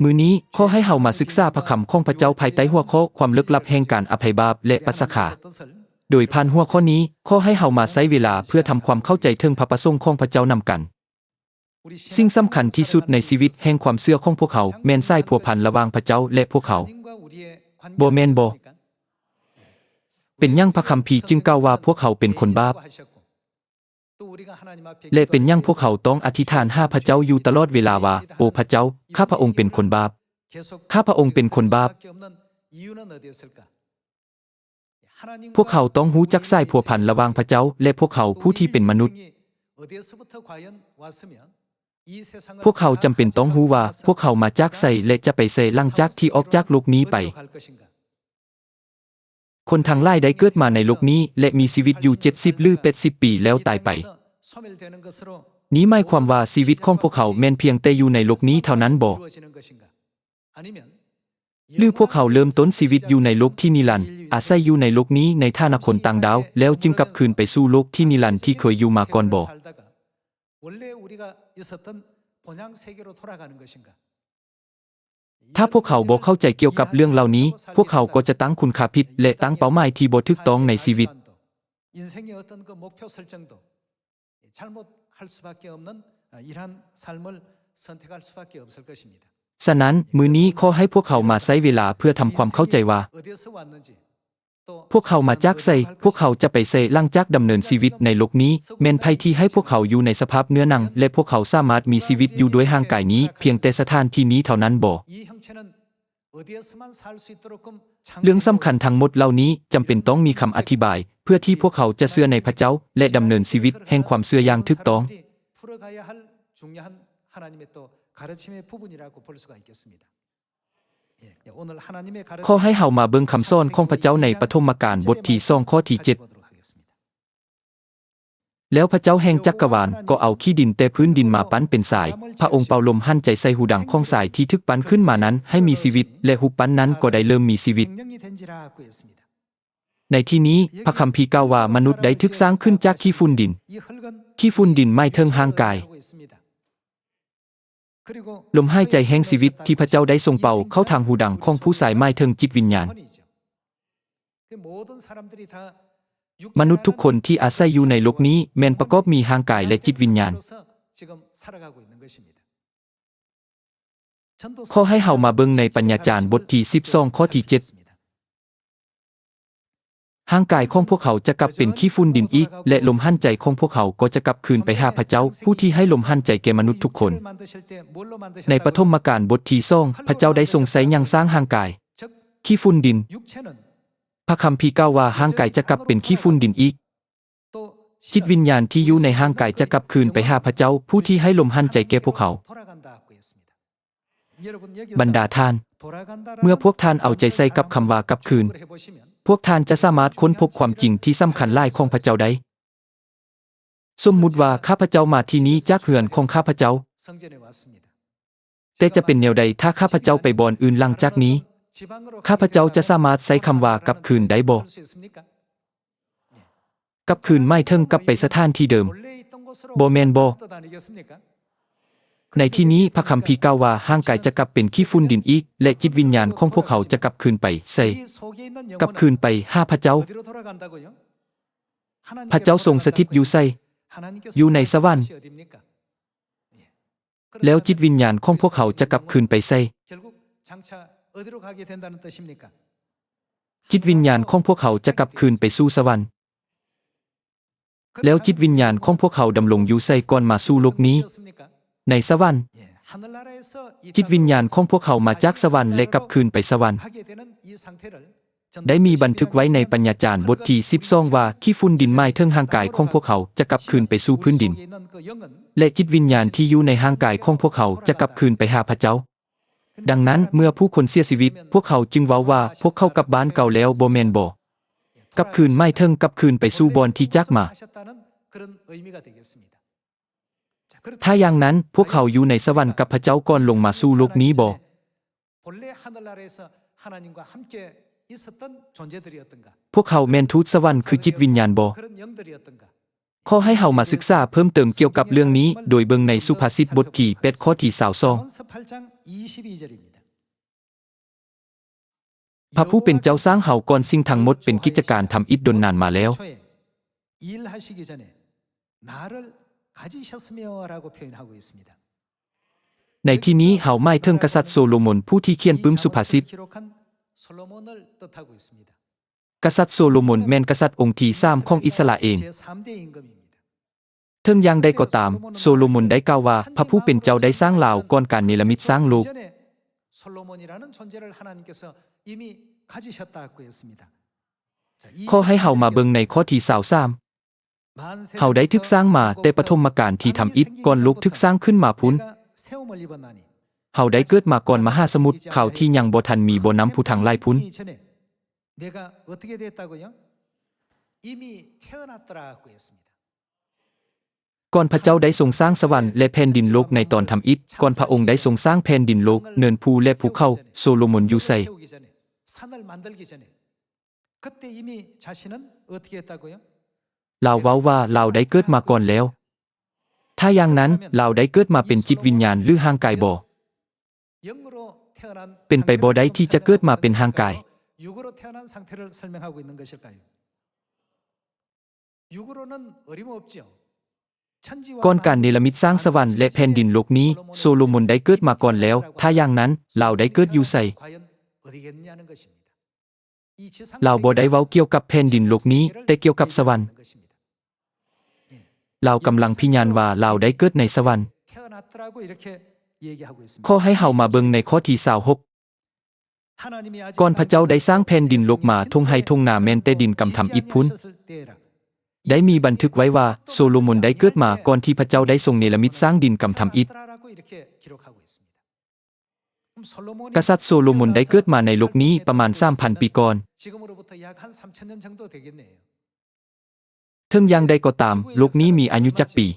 ມື້ນີ້ ຂໍໃຫ້ເຮົາມາສຶກສາພະຄຳຂອງພະເຈົ້າພາຍໃຕ້ຫົວຂໍ້ຄວາມເລິກລັບແຫ່ງການອະໄພບາບ ແລະ ປັດສະຄາ. ໂດຍຜ່ານຫົວຂໍ້ນີ້ ຂໍໃຫ້ເຮົາມາໃຊ້ເວລາເພື່ອທຳຄວາມເຂົ້າໃຈເຖິງພະປະສົງຂອງພະເຈົ້ານຳກັນ. ສິ່ງສຳຄັນທີ່ສຸດໃນຊີວິດແຫ່ງຄວາມເຊື່ອຂອງພວກເຮົາ ແມ່ນສາຍພົວພັນລະຫວ່າງພະເຈົ້າ ແລະ ພວກເຮົາ, ບໍ່ແມ່ນບໍ? ເປັນຫຍັງພະຄຳພີຈຶ່ງກ່າວວ່າພວກເຮົາເປັນຄົນບາບ? ແລະ ເປັນຫຍັງພວກເຮົາຕ້ອງອະທິຖານຫາພະເຈົ້າຢູ່ຕະຫຼອດເວລາວ່າ, ໂອ ພະເຈົ້າ, ຂ້າພະອົງເປັນຄົນບາບ. ຂ້າພະອົງເປັນຄົນບາບ. ພວກເຮົາຕ້ອງຮູ້ຈັກສາຍພົວພັນລະຫວ່າງພະເຈົ້າ ແລະ ພວກເຮົາຜູ້ທີ່ເປັນມະນຸດ. ພວກເຮົາຈຳເປັນຕ້ອງຮູ້ວ່າພວກເຮົາມາຈາກໃສ ແລະ ຈະໄປໃສຫຼັງຈາກທີ່ອອກຈາກໂລກນີ້ໄປ. ຄົນທັງຫຼາຍໄດ້ເກີດມາໃນໂລກນີ້ ແລະ ມີຊີວິດຢູ່ເຈັດສິບ ຫຼື ແປດສິບປີແລ້ວຕາຍໄປ. ນີ້ໝາຍຄວາມວ່າຊີວິດຂອງພວກເຮົາແມ່ນພຽງແຕ່ຢູ່ໃນໂລກນີ້ເທົ່ານັ້ນບໍ? ຫຼືພວກເຮົາເລີ່ມຕົ້ນຊີວິດຢູ່ໃນໂລກທີ່ນິລັນ, ອາໄສຢູ່ໃນໂລກນີ້ໃນຖານະຄົນຕ່າງດາວ, ແລ້ວຈຶ່ງກັບຄືນໄປສູ່ໂລກທີ່ນິລັນທີ່ເຄີຍຢູ່ມາກ່ອນບໍ? ຖ້າພວກເຮົາບໍ່ເຂົ້າໃຈກ່ຽວກັບເລື່ອງເຫຼົ່ານີ້, ພວກເຮົາກໍຈະຕັ້ງຄຸນຄ່າຜິດ ແລະ ຕັ້ງເປົ້າໝາຍທີ່ບໍ່ຖືກຕ້ອງໃນຊີວິດ. 인생의 어떤 그 목표 설정도 잘못할 수밖에 없는 이러한 삶을 선택할 수밖에 없을 것입니다. ສະນັ້ນ, ມື້ນີ້ຂໍໃຫ້ພວກເຮົາມາໃຊ້ເວລາເພື່ອທຳຄວາມເຂົ້າໃຈວ່າ 어디에서 왔는지, ພວກເຮົາມາຈາກໃສ, ພວກເຮົາຈະໄປໃສ ຫຼັງຈາກດຳເນີນຊີວິດໃນໂລກນີ້, ແມ່ນໃຜທີ່ໃຫ້ພວກເຮົາຢູ່ໃນສະພາບເນື້ອໜັງ ແລະ ພວກເຮົາສາມາດມີຊີວິດຢູ່ດ້ວຍຮ່າງກາຍນີ້ພຽງແຕ່ສະຖານທີ່ນີ້ເທົ່ານັ້ນບໍ? 이 형체는 ເລື່ອງສຳຄັນທັງໝົດເຫຼົ່ານີ້ຈຳເປັນຕ້ອງມີຄຳອະທິບາຍ ເພື່ອທີ່ພວກເຮົາຈະເຊື່ອໃນພະເຈົ້າ ແລະ ດຳເນີນຊີວິດແຫ່ງຄວາມເຊື່ອຢ່າງຖືກຕ້ອງ. ຂໍໃຫ້ເຮົາມາເບິ່ງຄຳສອນຂອງພະເຈົ້າໃນປະຖົມມະການບົດທີສອງ ຂໍ້ທີເຈັດ. ແລ້ວພະເຈົ້າແຫ່ງຈັກກະວານກໍເອົາຂີ້ດິນແຕ່ພື້ນດິນມາປັ້ນເປັນຊາຍ. ພະອົງເປົ່າລົມຫັນໃຈໃສ່ຮູດັງຂອງຊາຍທີ່ຖືກປັ້ນຂຶ້ນມານັ້ນໃຫ້ມີຊີວິດ, ແລະ ຮູບປັ້ນນັ້ນກໍໄດ້ເລີ່ມມີຊີວິດ. ໃນທີ່ນີ້, ພະຄຳພີກ່າວວ່າມະນຸດໄດ້ຖືກສ້າງຂຶ້ນຈາກຂີ້ຝຸ່ນດິນ. ຂີ້ຝຸ່ນດິນໝາຍເຖິງຮ່າງກາຍ. ລົມຫາຍໃຈແຫ່ງຊີວິດທີ່ພະເຈົ້າໄດ້ຊົງເປົ່າເຂົ້າທາງຮູດັງຂອງຜູ້ຊາຍໝາຍເຖິງຈິດວິນຍານ. ມະນຸດທຸກຄົນທີ່ອາໄສຢູ່ໃນໂລກນີ້ແມ່ນປະກອບມີຮ່າງກາຍ ແລະ ຈິດວິນຍານ. ຂໍໃຫ້ເຮົາມາເບິ່ງໃນປັນຍາຈານບົດທີສິບສອງ ຂໍ້ທີເຈັດ. ຮ່າງກາຍຂອງພວກເຮົາຈະກັບເປັນຂີ້ຝຸ່ນດິນອີກ ແລະ ລົມຫາຍໃຈຂອງພວກເຮົາກໍຈະກັບຄືນໄປຫາພະເຈົ້າ ຜູ້ທີ່ໃຫ້ລົມຫາຍໃຈແກ່ມະນຸດທຸກຄົນ. ໃນປະຖົມມະການບົດທີສອງ ພະເຈົ້າໄດ້ຊົງໃຊ້ຫຍັງສ້າງຮ່າງກາຍ? ຂີ້ຝຸ່ນດິນ. ພະຄຳພີກ່າວວ່າຮ່າງກາຍຈະກັບເປັນຂີ້ຝຸ່ນດິນອີກ. ຈິດວິນຍານທີ່ຢູ່ໃນຮ່າງກາຍຈະກັບຄືນໄປຫາພະເຈົ້າ ຜູ້ທີ່ໃຫ້ລົມຫາຍໃຈແກ່ພວກເຮົາ. ບັນດາທ່ານ, ເມື່ອພວກທ່ານເອົາໃຈໃສ່ກັບຄຳວ່າກັບຄືນ, ພວກທ່ານຈະສາມາດຄົ້ນພົບຄວາມຈິງທີ່ສຳຄັນຫຼາຍຂອງພະເຈົ້າໄດ້. ສົມມຸດວ່າຂ້າພະເຈົ້າມາທີ່ນີ້ຈາກເຮືອນຂອງຂ້າພະເຈົ້າ, ແຕ່ຈະເປັນແນວໃດຖ້າຂ້າພະເຈົ້າໄປບ່ອນອື່ນຫຼັງຈາກນີ້? ຂ້າພະເຈົ້າຈະສາມາດໃຊ້ຄຳວ່າກັບຄືນໄດ້ບໍ່? ກັບຄືນໝາຍເຖິງກັບໄປສະຖານທີ່ເດີມ, ບໍ່ແມ່ນບໍ? ໃນທີ່ນີ້ພະຄຳພີກ່າວວ່າຮ່າງກາຍຈະກັບເປັນຂີ້ຝຸ່ນດິນອີກ ແລະ ຈິດວິນຍານຂອງພວກເຮົາຈະກັບຄືນໄປໃສ? ກັບຄືນໄປຫາພະເຈົ້າ. ພະເຈົ້າຊົງສະຖິດຢູ່ໃສ? ຢູ່ໃນສະຫວັນ. ແລ້ວຈິດວິນຍານຂອງພວກເຮົາຈະກັບຄືນໄປໃສ? ຈິດວິນຍານຂອງພວກເຮົາຈະກັບຄືນໄປສູ່ສະຫວັນ. ແລ້ວຈິດວິນຍານຂອງພວກເຮົາດຳລົງຢູ່ໃສກ່ອນມາສູ່ໂລກນີ້? ໃນສະຫວັນ. ຈິດວິນຍານຂອງພວກເຮົາມາຈາກສະຫວັນ ແລະ ກັບຄືນໄປສະຫວັນ. ໄດ້ມີບັນທຶກໄວ້ໃນປັນຍາຈານບົດທີສິບສອງວ່າ ຂີ້ຝຸ່ນດິນໝາຍເຖິງຮ່າງກາຍຂອງພວກເຮົາຈະກັບຄືນໄປສູ່ພື້ນດິນ ແລະ ຈິດວິນຍານທີ່ຢູ່ໃນຮ່າງກາຍຂອງພວກເຮົາຈະກັບຄືນໄປຫາພະເຈົ້າ. ດັ່ງນັ້ນ, ເມື່ອຜູ້ຄົນເສຍຊີວິດ, ພວກເຮົາຈຶ່ງເວົ້າວ່າພວກເຂົາກັບບ້ານເກົ່າແລ້ວ, ບໍ່ແມ່ນບໍ? ກັບຄືນໝາຍເຖິງກັບຄືນໄປສູ່ບ່ອນທີ່ຈາກມາ. ຖ້າຢ່າງນັ້ນ, ພວກເຮົາຢູ່ໃນສະຫວັນກັບພະເຈົ້າກ່ອນລົງມາສູ່ໂລກນີ້ບໍ? ຂໍໃຫ້ເຮົາມາສຶກສາເພີ່ມເຕີມກ່ຽວກັບເລື່ອງນີ້ ໂດຍເບິ່ງໃນສຸພາສິດບົດທີແປດ ຂໍ້ທີຊາວສອງ. ພະຜູ້ເປັນເຈົ້າສ້າງເຮົາກ່ອນສິ່ງທັງໝົດເປັນກິດຈະການທຳອິດດົນນານມາແລ້ວ.ໃນທີ່ນີ້ເຮົາໝາຍເຖິງກະສັດໂຊໂລມົນຜູ້ທີ່ຂຽນປຶ້ມສຸພາສິດ. ກະສັດໂຊໂລມົນແມ່ນກະສັດອົງທີສາມຂອງອິດສະຣາເອນ. ເຖິງຢ່າງໃດກໍຕາມ, ໂຊໂລມົນໄດ້ກ່າວວ່າພະຜູ້ເປັນເຈົ້າໄດ້ສ້າງລາວກ່ອນການເນລະມິດສ້າງໂລກ. ຂໍໃຫ້ເຮົາມາເບິ່ງໃນຂໍ້ທີຊາວສາມ. ເຮົາໄດ້ຖືກສ້າງມາແຕ່ປະຖົມມະການທີ່ທຳອິດ ກ່ອນໂລກຖືກສ້າງຂຶ້ນມາພຸ້ນ. ເຮົາໄດ້ເກີດມາກ່ອນມະຫາສະໝຸດ ຄາວທີ່ຍັງບໍ່ທັນມີບໍ່ນ້ຳພູທັງຫຼາຍພຸ້ນ. ກ່ອນພະເຈົ້າໄດ້ຊົງສ້າງສະຫວັນ ແລະ ແຜ່ນດິນໂລກໃນຕອນທຳອິດ, ກ່ອນພະອົງໄດ້ຊົງສ້າງແຜ່ນດິນໂລກ, ເນີນພູ ແລະ ພູເຂົາ, ໂຊໂລມົນຢູ່ໃສ? ລາວເວົ້າວ່າລາວໄດ້ເກີດມາກ່ອນແລ້ວ. ຖ້າຢ່າງນັ້ນ, ລາວໄດ້ເກີດມາເປັນຈິດວິນຍານ ຫຼື ຮ່າງກາຍບໍ່? ເປັນໄປບໍ່ໄດ້ທີ່ຈະເກີດມາເປັນຮ່າງກາຍ. ກ່ອນການເນລະມິດສ້າງສະຫວັນ ແລະ ແຜ່ນດິນໂລກນີ້, ໂຊໂລມົນໄດ້ເກີດມາກ່ອນແລ້ວ. ຖ້າຢ່າງນັ້ນ, ລາວໄດ້ເກີດຢູ່ໃສ? ລາວບໍ່ໄດ້ເວົ້າກ່ຽວກັບແຜ່ນດິນໂລກນີ້, ແຕ່ກ່ຽວກັບສະຫວັນ. ລາວກຳລັງພິຍານວ່າລາວໄດ້ເກີດໃນສະຫວັນ. ຂໍໃຫ້ເຮົາມາເບິ່ງໃນຂໍ້ທີຊາວຫົກ. ກ່ອນພະເຈົ້າໄດ້ສ້າງແຜ່ນດິນໂລກມາ, ທົ່ງໄຮ່ທົ່ງນາແມ່ນແຕ່ດິນກຳທຳອິດພຸ້ນ. ໄດ້ມີບັນທຶກໄວ້ວ່າ ໂຊໂລມົນໄດ້ເກີດມາກ່ອນທີ່ພະເຈົ້າໄດ້ຊົງເນລະມິດສ້າງດິນກຳທຳອິດ. ກະສັດໂຊໂລມົນໄດ້ເກີດມາໃນໂລກນີ້ປະມານສາມພັນປີກ່ອນ. ເຖິງຢ່າງໃດກໍຕາມ, ໂລກນີ້ມີອາຍຸຈັກປີ?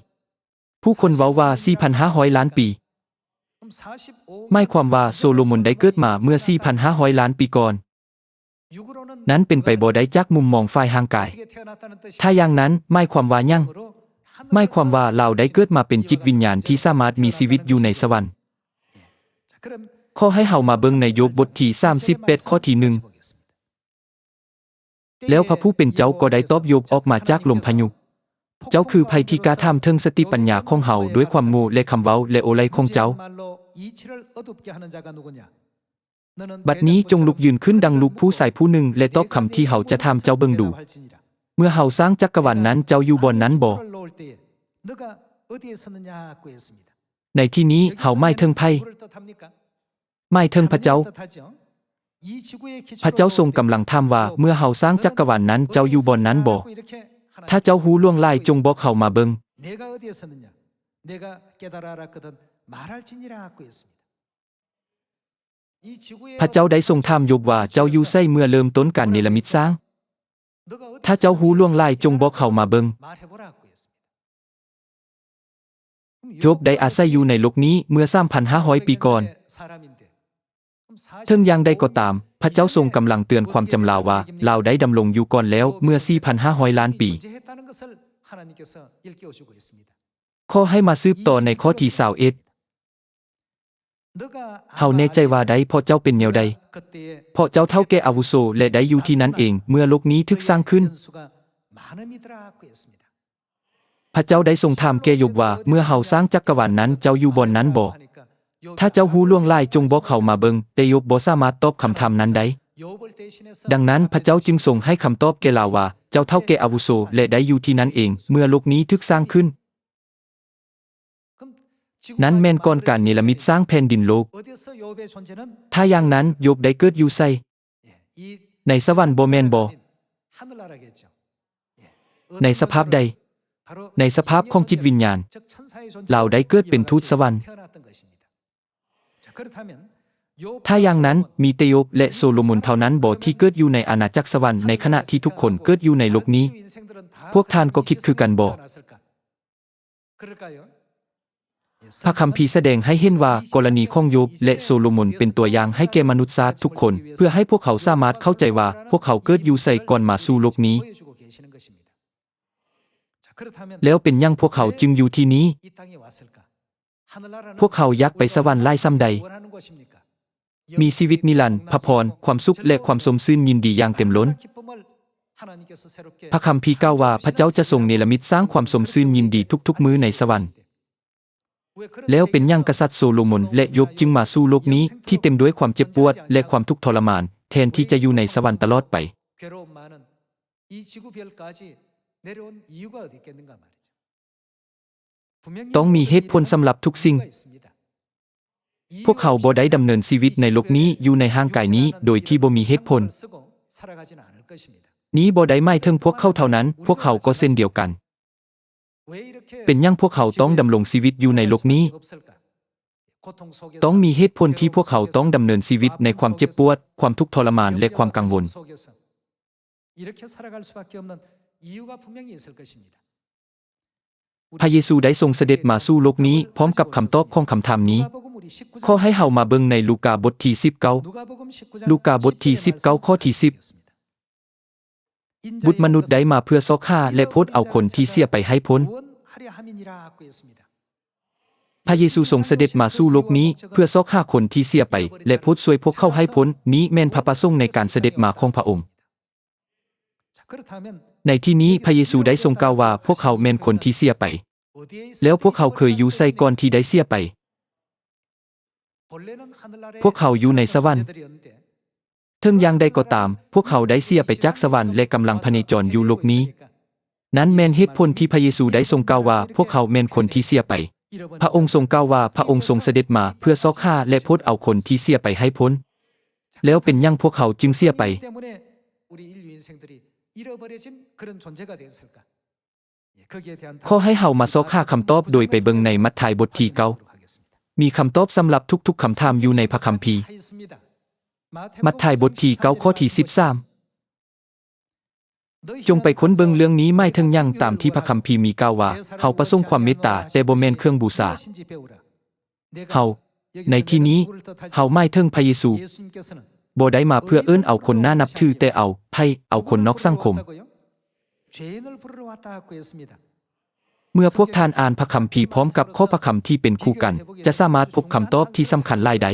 ຜູ້ຄົນເວົ້າວ່າສີ່ພັນຫ້າຮ້ອຍລ້ານປີ. ໝາຍຄວາມວ່າໂຊໂລມົນໄດ້ເກີດມາເມື່ອສີ່ພັນຫ້າຮ້ອຍລ້ານປີກ່ອນ. ນັ້ນເປັນໄປບໍ່ໄດ້ຈາກມຸມມອງຝ່າຍຮ່າງກາຍ. ຖ້າຢ່າງນັ້ນ, ໝາຍຄວາມວ່າຫຍັງ? ໝາຍຄວາມວ່າລາວໄດ້ເກີດມາເປັນຈິດວິນຍານທີ່ສາມາດມີຊີວິດຢູ່ໃນສະຫວັນ. ຂໍໃຫ້ເຮົາມາເບິ່ງໃນໂຢບບົດທີສາມສິບແປດ ຂໍ້ທີໜຶ່ງ. ແລ້ວພະຜູ້ເປັນເຈົ້າກໍໄດ້ຕອບໂຢບອອກມາຈາກລົມພະຍຸ. ເຈົ້າຄືໃຜທີ່ກ້າຖາມເຖິງສະຕິປັນຍາຂອງເຮົາດ້ວຍຄວາມໂງ່ ແລະ ຄຳເວົ້າ ແລະ ໂອໄລຂອງເຈົ້າ? ບັດນີ້ຈົ່ງລຸກຢືນຂຶ້ນດັ່ງລູກຜູ້ຊາຍຜູ້ໜຶ່ງ ແລະ ຕອບຄຳທີ່ເຮົາຈະຖາມເຈົ້າເບິ່ງດູ. ເມື່ອເຮົາສ້າງຈັກກະວານນັ້ນ, ເຈົ້າຢູ່ບ່ອນນັ້ນບໍ່? ໃນທີ່ນີ້ເຮົາໝາຍເຖິງໃຜ? ໝາຍເຖິງພະເຈົ້າ. ພະເຈົ້າຊົງກຳລັງຖາມວ່າ, ເມື່ອເຮົາສ້າງຈັກກະວານນັ້ນ, ເຈົ້າຢູ່ບ່ອນນັ້ນບໍ່? ຖ້າເຈົ້າຮູ້ຫຼວງຫຼາຍ, ຈົ່ງບອກເຮົາມາເບິ່ງ. ພະເຈົ້າໄດ້ຊົງຖາມໂຢບວ່າ, ເຈົ້າຢູ່ໃສເມື່ອເລີ່ມຕົ້ນການເນລະມິດສ້າງ? ຖ້າເຈົ້າຮູ້ຫຼວງຫຼາຍ, ຈົ່ງບອກເຮົາມາເບິ່ງ. ໂຢບໄດ້ອາໄສຢູ່ໃນໂລກນີ້ເມື່ອສາມພັນຫ້າຮ້ອຍປີກ່ອນ. ເຖິງຢ່າງໃດກໍຕາມ, ພະເຈົ້າຊົງກຳລັງເຕືອນຄວາມຈຳລາວວ່າ, ລາວໄດ້ດຳລົງຢູ່ກ່ອນແລ້ວເມື່ອສີ່ພັນຫ້າຮ້ອຍລ້ານປີ. ຂໍໃຫ້ມາສືບຕໍ່ໃນຂໍ້ທີຊາວເອັດ. ເຮົາແນ່ໃຈວ່າໄດ້, ເພາະເຈົ້າເປັນແນວໃດ? ເພາະເຈົ້າເຖົ້າແກ່ອາວຸໂສ ແລະ ໄດ້ຢູ່ທີ່ນັ້ນເອງເມື່ອໂລກນີ້ຖືກສ້າງຂຶ້ນ. ພະເຈົ້າໄດ້ຊົງຖາມແກ່ໂຢບວ່າ, ເມື່ອເຮົາສ້າງຈັກກະວານນັ້ນ, ເຈົ້າຢູ່ບ່ອນນັ້ນບໍ່? ຖ້າເຈົ້າຮູ້ຫຼວງຫຼາຍ, ຈົ່ງບອກເຮົາມາເບິ່ງ. ແຕ່ໂຢບບໍ່ສາມາດຕອບຄຳຖາມນັ້ນໄດ້. ດັ່ງນັ້ນ, ພະເຈົ້າຈຶ່ງຊົງໃຫ້ຄຳຕອບແກ່ລາວວ່າ, ເຈົ້າເຖົ້າແກ່ອາວຸໂສ ແລະ ໄດ້ຢູ່ທີ່ນັ້ນເອງເມື່ອໂລກນີ້ຖືກສ້າງຂຶ້ນ. ນັ້ນແມ່ນກ່ອນການເນລະມິດສ້າງແຜ່ນດິນໂລກ. ຖ້າຢ່າງນັ້ນ, ໂຢບໄດ້ເກີດຢູ່ໃສ? ໃນສະຫວັນບໍ່ແມ່ນບໍ? ໃນສະພາບໃດ? ໃນສະພາບຂອງຈິດວິນຍານ. ລາວໄດ້ເກີດເປັນທູດສະຫວັນ. ຖ້າຢ່າງນັ້ນ, ມີແຕ່ໂຢບ ແລະ ໂຊໂລມົນເທົ່ານັ້ນບໍທີ່ເກີດຢູ່ໃນອານາຈັກສະຫວັນ ໃນຂະນະທີ່ທຸກຄົນເກີດຢູ່ໃນໂລກນີ້? ພວກທ່ານກໍຄິດຄືກັນບໍ? ພະຄຳພີສະແດງໃຫ້ເຫັນວ່າ ກໍລະນີຂອງໂຢບ ແລະ ໂຊໂລມົນເປັນຕົວຢ່າງໃຫ້ແກ່ມະນຸດຊາດທຸກຄົນ, ເພື່ອໃຫ້ພວກເຮົາສາມາດເຂົ້າໃຈວ່າພວກເຮົາເກີດຢູ່ໃສກ່ອນມາສູ່ໂລກນີ້. ແລ້ວເປັນຫຍັງພວກເຂົາຈຶ່ງຢູ່ທີ່ນີ້? ພວກເຂົາຢາກໄປສະຫວັນຫຼາຍສ່ຳໃດ? ມີຊີວິດນິລັນ, ພະພອນ, ຄວາມສຸກ ແລະ ຄວາມຊົມຊື່ນຍິນດີຢ່າງເຕັມລົ້ນ. ພະຄຳພີກ່າວວ່າ ພະເຈົ້າຈະຊົງເນລະມິດສ້າງຄວາມຊົມຊື່ນຍິນດີທຸກໆມື້ໃນສະຫວັນ. ແລ້ວເປັນຫຍັງກະສັດໂຊໂລມົນ ແລະ ໂຢບຈຶ່ງມາສູ່ໂລກນີ້ທີ່ເຕັມດ້ວຍຄວາມເຈັບປວດ ແລະ ຄວາມທຸກທໍລະມານ ແທນທີ່ຈະຢູ່ໃນສະຫວັນຕະຫຼອດໄປ? ຕ້ອງມີເຫດຜົນສຳລັບທຸກສິ່ງ. ພວກເຂົາບໍ່ໄດ້ດຳເນີນຊີວິດໃນໂລກນີ້ ຢູ່ໃນຮ່າງກາຍນີ້ ໂດຍທີ່ບໍ່ມີເຫດຜົນ. ນີ້ບໍ່ໄດ້ໝາຍເຖິງພວກເຂົາເທົ່ານັ້ນ, ພວກເຮົາກໍເຊັ່ນດຽວກັນ. ເປັນຫຍັງພວກເຮົາຕ້ອງດຳລົງຊີວິດຢູ່ໃນໂລກນີ້? ຕ້ອງມີເຫດຜົນທີ່ພວກເຮົາຕ້ອງດຳເນີນຊີວິດໃນຄວາມເຈັບປວດ, ຄວາມທຸກທໍລະມານ ແລະ ຄວາມກັງວົນ. ພະເຢຊູໄດ້ຊົງສະເດັດມາສູ່ໂລກນີ້ພ້ອມກັບຄຳຕອບຂອງຄຳຖາມນີ້. ຂໍໃຫ້ເຮົາມາເບິ່ງໃນລູກາບົດທີສິບເກົ້າ, ລູກາບົດທີສິບເກົ້າ ຂໍ້ທີສິບ. ບຸດມະນຸດໄດ້ມາເພື່ອຊອກຫາ ແລະ ໂພດເອົາຄົນທີ່ເສຍໄປໃຫ້ພົ້ນ. ພະເຢຊູຊົງສະເດັດມາສູ່ໂລກນີ້ເພື່ອຊອກຫາຄົນທີ່ເສຍໄປ ແລະ ໂພດຊ່ວຍພວກເຂົາໃຫ້ພົ້ນ. ນີ້ແມ່ນພະປະສົງໃນການສະເດັດມາຂອງພະອົງ. ໃນທີ່ນີ້ພະເຢຊູໄດ້ຊົງກ່າວວ່າ ພວກເຮົາແມ່ນຄົນທີ່ເສຍໄປ. ແລ້ວພວກເຮົາເຄີຍຢູ່ໃສກ່ອນທີ່ໄດ້ເສຍໄປ? ພວກເຮົາຢູ່ໃນສະຫວັນ. ເຖິງຢ່າງໃດກໍຕາມ, ພວກເຮົາໄດ້ເສຍໄປຈາກສະຫວັນ ແລະ ກຳລັງພະເນຈອນຢູ່ໂລກນີ້. ນັ້ນແມ່ນເຫດຜົນທີ່ພະເຢຊູໄດ້ຊົງກ່າວວ່າ ພວກເຮົາແມ່ນຄົນທີ່ເສຍໄປ. ພະອົງຊົງກ່າວວ່າ ພະອົງຊົງສະເດັດມາເພື່ອຊອກຫາ ແລະ ໂພດເອົາຄົນທີ່ເສຍໄປໃຫ້ພົ້ນ. ແລ້ວເປັນຫຍັງພວກເຮົາຈຶ່ງເສຍໄປ? ຂໍໃຫ້ເຮົາມາຊອກຫາຄຳຕອບໂດຍໄປເບິ່ງໃນມັດທາຍບົດທີເກົ້າ. ມີຄຳຕອບສຳລັບທຸກໆຄຳຖາມຢູ່ໃນພະຄຳພີ. ມັດທາຍບົດທີເກົ້າ ຂໍ້ທີສິບສາມ. ຈົ່ງໄປຄົ້ນເບິ່ງເລື່ອງນີ້ໝາຍເຖິງຫຍັງຕາມທີ່ພະຄຳພີມີກ່າວວ່າ ເຮົາປະສົງຄວາມເມດຕາ ແຕ່ບໍ່ແມ່ນເຄື່ອງບູຊາ. ເຮົາ ໃນທີ່ນີ້ ເຮົາໝາຍເຖິງພະເຢຊູ ບໍ່ໄດ້ມາເພື່ອເອີ້ນເອົາຄົນໜ້ານັບຖື ແຕ່ເອົາໃຜ? ເອົາຄົນນອກສັງຄົມ. ເມື່ອພວກທ່ານອ່ານພະຄຳພີພ້ອມກັບຂໍ້ພະຄຳທີ່ເປັນຄູ່ກັນ, ຈະສາມາດພົບຄຳຕອບທີ່ສຳຄັນຫຼາຍໄດ້.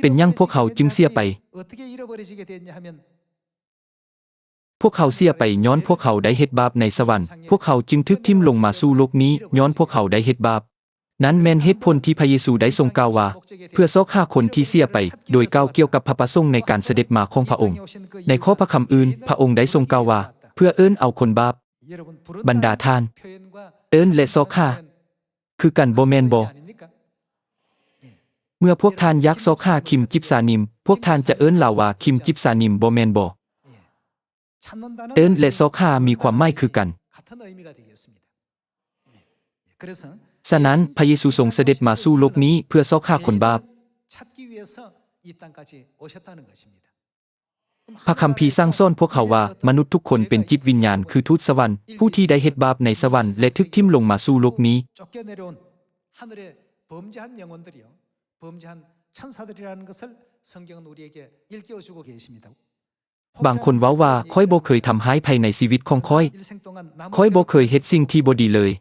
ເປັນຫຍັງພວກເຮົາຈຶ່ງເສຍໄປ? ພວກເຮົາເສຍໄປຍ້ອນພວກເຮົາໄດ້ເຮັດບາບໃນສະຫວັນ. ພວກເຮົາຈຶ່ງຖືກຖິ້ມລົງມາສູ່ໂລກນີ້ຍ້ອນພວກເຮົາໄດ້ເຮັດບາບ. ນັ້ນແມ່ນເຫດຜົນທີ່ພະເຢຊູໄດ້ຊົງກ່າວວ່າ ເພື່ອຊອກຫາຄົນທີ່ເສຍໄປ, ໂດຍກ່າວກ່ຽວກັບພະປະສົງໃນການສະເດັດມາຂອງພະອົງ. ໃນຂໍ້ພະຄຳອື່ນ, ພະອົງໄດ້ຊົງກ່າວວ່າ ເພື່ອເອີ້ນເອົາຄົນບາບ. ບັນດາທ່ານ, ເອີ້ນ ແລະ ຊອກຫາ ຄືກັນບໍ່ແມ່ນບໍ? ເມື່ອພວກທ່ານຢາກຊອກຫາຄິມຈິບຊານິມ, ພວກທ່ານຈະເອີ້ນລາວວ່າຄິມຈິບຊານິມ, ບໍ່ແມ່ນບໍ? ເອີ້ນ ແລະ ຊອກຫາມີຄວາມໝາຍຄືກັນ. ສະນັ້ນ, ພະເຢຊູຊົງສະເດັດມາສູ່ໂລກນີ້ເພື່ອຊອກຫາຄົນບາບ. ພະຄຳພີສັ່ງສອນພວກເຮົາວ່າ ມະນຸດທຸກຄົນເປັນຈິດວິນຍານຄືທູດສະຫວັນ ຜູ້ທີ່ໄດ້ເຮັດບາບໃນສະຫວັນ ແລະ ຖືກຖິ້ມລົງມາສູ່ໂລກນີ້. ບາງຄົນເວົ້າວ່າ ຂ້ອຍບໍ່ເຄີຍທຳຮ້າຍໃຜໃນຊີວິດຂອງຂ້ອຍ. ຂ້ອຍບໍ່ເຄີຍເຮັດສິ່ງທີ່ບໍ່ດີເລີຍ.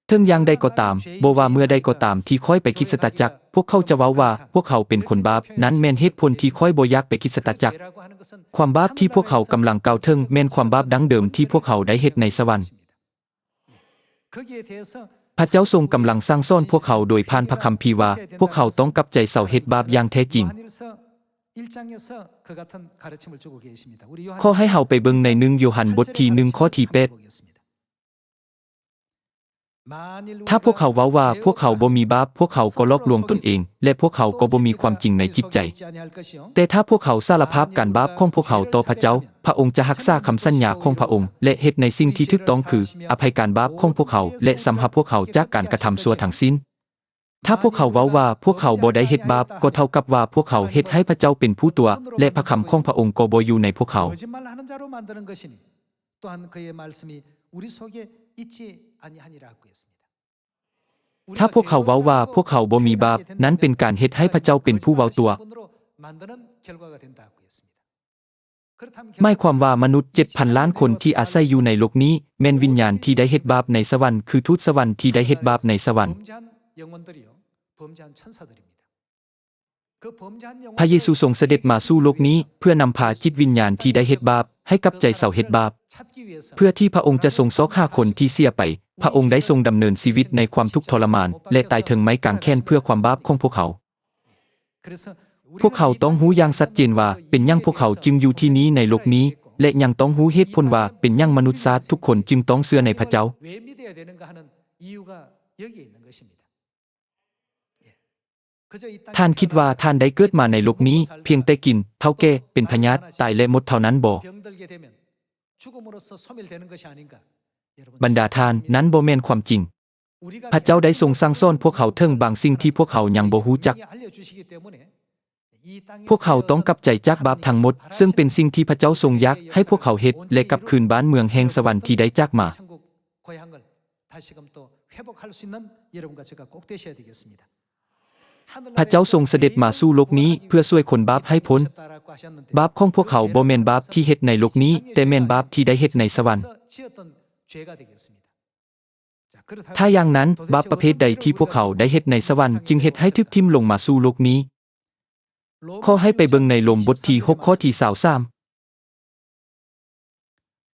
ເຖິງຢ່າງໃດກໍຕາມ, ບໍ່ວ່າເມື່ອໃດກໍຕາມທີ່ຂ້ອຍໄປຄຣິສຕະຈັກ, ພວກເຂົາຈະເວົ້າວ່າ ພວກເຂົາເປັນຄົນບາບ. ນັ້ນແມ່ນເຫດຜົນທີ່ຂ້ອຍບໍ່ຢາກໄປຄຣິສຕະຈັກ. ຄວາມບາບທີ່ພວກເຂົາກຳລັງກ່າວເຖິງ ແມ່ນຄວາມບາບດັ້ງເດີມທີ່ພວກເຂົາໄດ້ເຮັດໃນສະຫວັນ. ພະເຈົ້າຊົງກຳລັງສັ່ງສອນພວກເຮົາໂດຍຜ່ານພະຄຳພີວ່າ ພວກເຮົາຕ້ອງກັບໃຈເຊົາເຮັດບາບຢ່າງແທ້ຈິງ. ຂໍໃຫ້ເຮົາໄປເບິ່ງໃນໜຶ່ງໂຢຮັນບົດທີໜຶ່ງ ຂໍ້ທີແປດ. ຖ້າພວກເຮົາເວົ້າວ່າພວກເຮົາບໍ່ມີບາບ, ພວກເຮົາກໍຫຼອກລວງຕົນເອງ ແລະ ພວກເຮົາກໍບໍ່ມີຄວາມຈິງໃນຈິດໃຈ. ແຕ່ຖ້າພວກເຮົາສາລະພາບການບາບຂອງພວກເຮົາຕໍ່ພະເຈົ້າ, ພະອົງຈະຮັກສາຄຳສັນຍາຂອງພະອົງ ແລະ ເຮັດໃນສິ່ງທີ່ຖືກຕ້ອງ ຄື ອະໄພການບາບຂອງພວກເຮົາ ແລະ ຊຳຮະພວກເຮົາຈາກການກະທຳຊົ່ວທັງສິ້ນ. ຖ້າພວກເຮົາເວົ້າວ່າພວກເຮົາບໍ່ໄດ້ເຮັດບາບ, ກໍເທົ່າກັບວ່າພວກເຮົາເຮັດໃຫ້ພະເຈົ້າເປັນຜູ້ຕົວະ ແລະ ພະຄຳຂອງພະອົງກໍບໍ່ຢູ່ໃນພວກເຮົາ. ຖ້າພວກເຮົາເວົ້າວ່າພວກເຮົາບໍ່ມີບາບ, ນັ້ນເປັນການເຮັດໃຫ້ພະເຈົ້າເປັນຜູ້ເວົ້າຕົວະ. ໝາຍຄວາມວ່າມະນຸດເຈັດພັນລ້ານຄົນທີ່ອາໄສຢູ່ໃນໂລກນີ້ ແມ່ນວິນຍານທີ່ໄດ້ເຮັດບາບໃນສະຫວັນ ຄືທູດສະຫວັນທີ່ໄດ້ເຮັດບາບໃນສະຫວັນ. ພະເຢຊູຊົງສະເດັດມາສູ່ໂລກນີ້ ເພື່ອນຳພາຈິດວິນຍານທີ່ໄດ້ເຮັດບາບ ໃຫ້ກັບໃຈເຊົາເຮັດບາບ ເພື່ອທີ່ພະອົງຈະຊົງຊອກຫາຄົນທີ່ເສຍໄປ. ພະອົງໄດ້ຊົງດຳເນີນຊີວິດໃນຄວາມທຸກທໍລະມານ ແລະ ຕາຍເທິງໄມ້ກາງແຂນເພື່ອຄວາມບາບຂອງພວກເຮົາ. ພວກເຮົາຕ້ອງຮູ້ຢ່າງຊັດເຈນວ່າ ເປັນຫຍັງພວກເຮົາຈຶ່ງຢູ່ທີ່ນີ້ໃນໂລກນີ້ ແລະ ຍັງຕ້ອງຮູ້ເຫດຜົນວ່າ ເປັນຫຍັງມະນຸດຊາດທຸກຄົນຈຶ່ງຕ້ອງເຊື່ອໃນພະເຈົ້າ. ທ່ານຄິດວ່າທ່ານໄດ້ເກີດມາໃນໂລກນີ້ ພຽງແຕ່ກິນ, ເຖົ້າແກ່, ເປັນພະຍາດ, ຕາຍ ແລະ ໝົດເທົ່ານັ້ນບໍ? ບັນດາທ່ານ, ນັ້ນບໍ່ແມ່ນຄວາມຈິງ. ພະເຈົ້າໄດ້ຊົງສັ່ງສອນພວກເຮົາເຖິງບາງສິ່ງທີ່ພວກເຮົາຍັງບໍ່ຮູ້ຈັກ. ພວກເຮົາຕ້ອງກັບໃຈຈາກບາບທັງໝົດ, ເຊິ່ງເປັນສິ່ງທີ່ພະເຈົ້າຊົງຢາກໃຫ້ພວກເຮົາເຮັດ ແລະ ກັບຄືນບ້ານເມືອງແຫ່ງສະຫວັນທີ່ໄດ້ຈາກມາ. ພະເຈົ້າຊົງສະເດັດມາສູ່ໂລກນີ້ເພື່ອຊ່ວຍຄົນບາບໃຫ້ພົ້ນ. ບາບຂອງພວກເຮົາບໍ່ແມ່ນບາບທີ່ເຮັດໃນໂລກນີ້, ແຕ່ແມ່ນບາບທີ່ໄດ້ເຮັດໃນສະຫວັນ. ຖ້າຢ່າງນັ້ນ, ບາບປະເພດໃດທີ່ພວກເຮົາໄດ້ເຮັດໃນສະຫວັນຈຶ່ງເຮັດໃຫ້ຖືກຖິ້ມລົງມາສູ່ໂລກນີ້? ຂໍໃຫ້ໄປເບິ່ງໃນໂລມບົດທີຫົກ ຂໍ້ທີຊາວສາມ.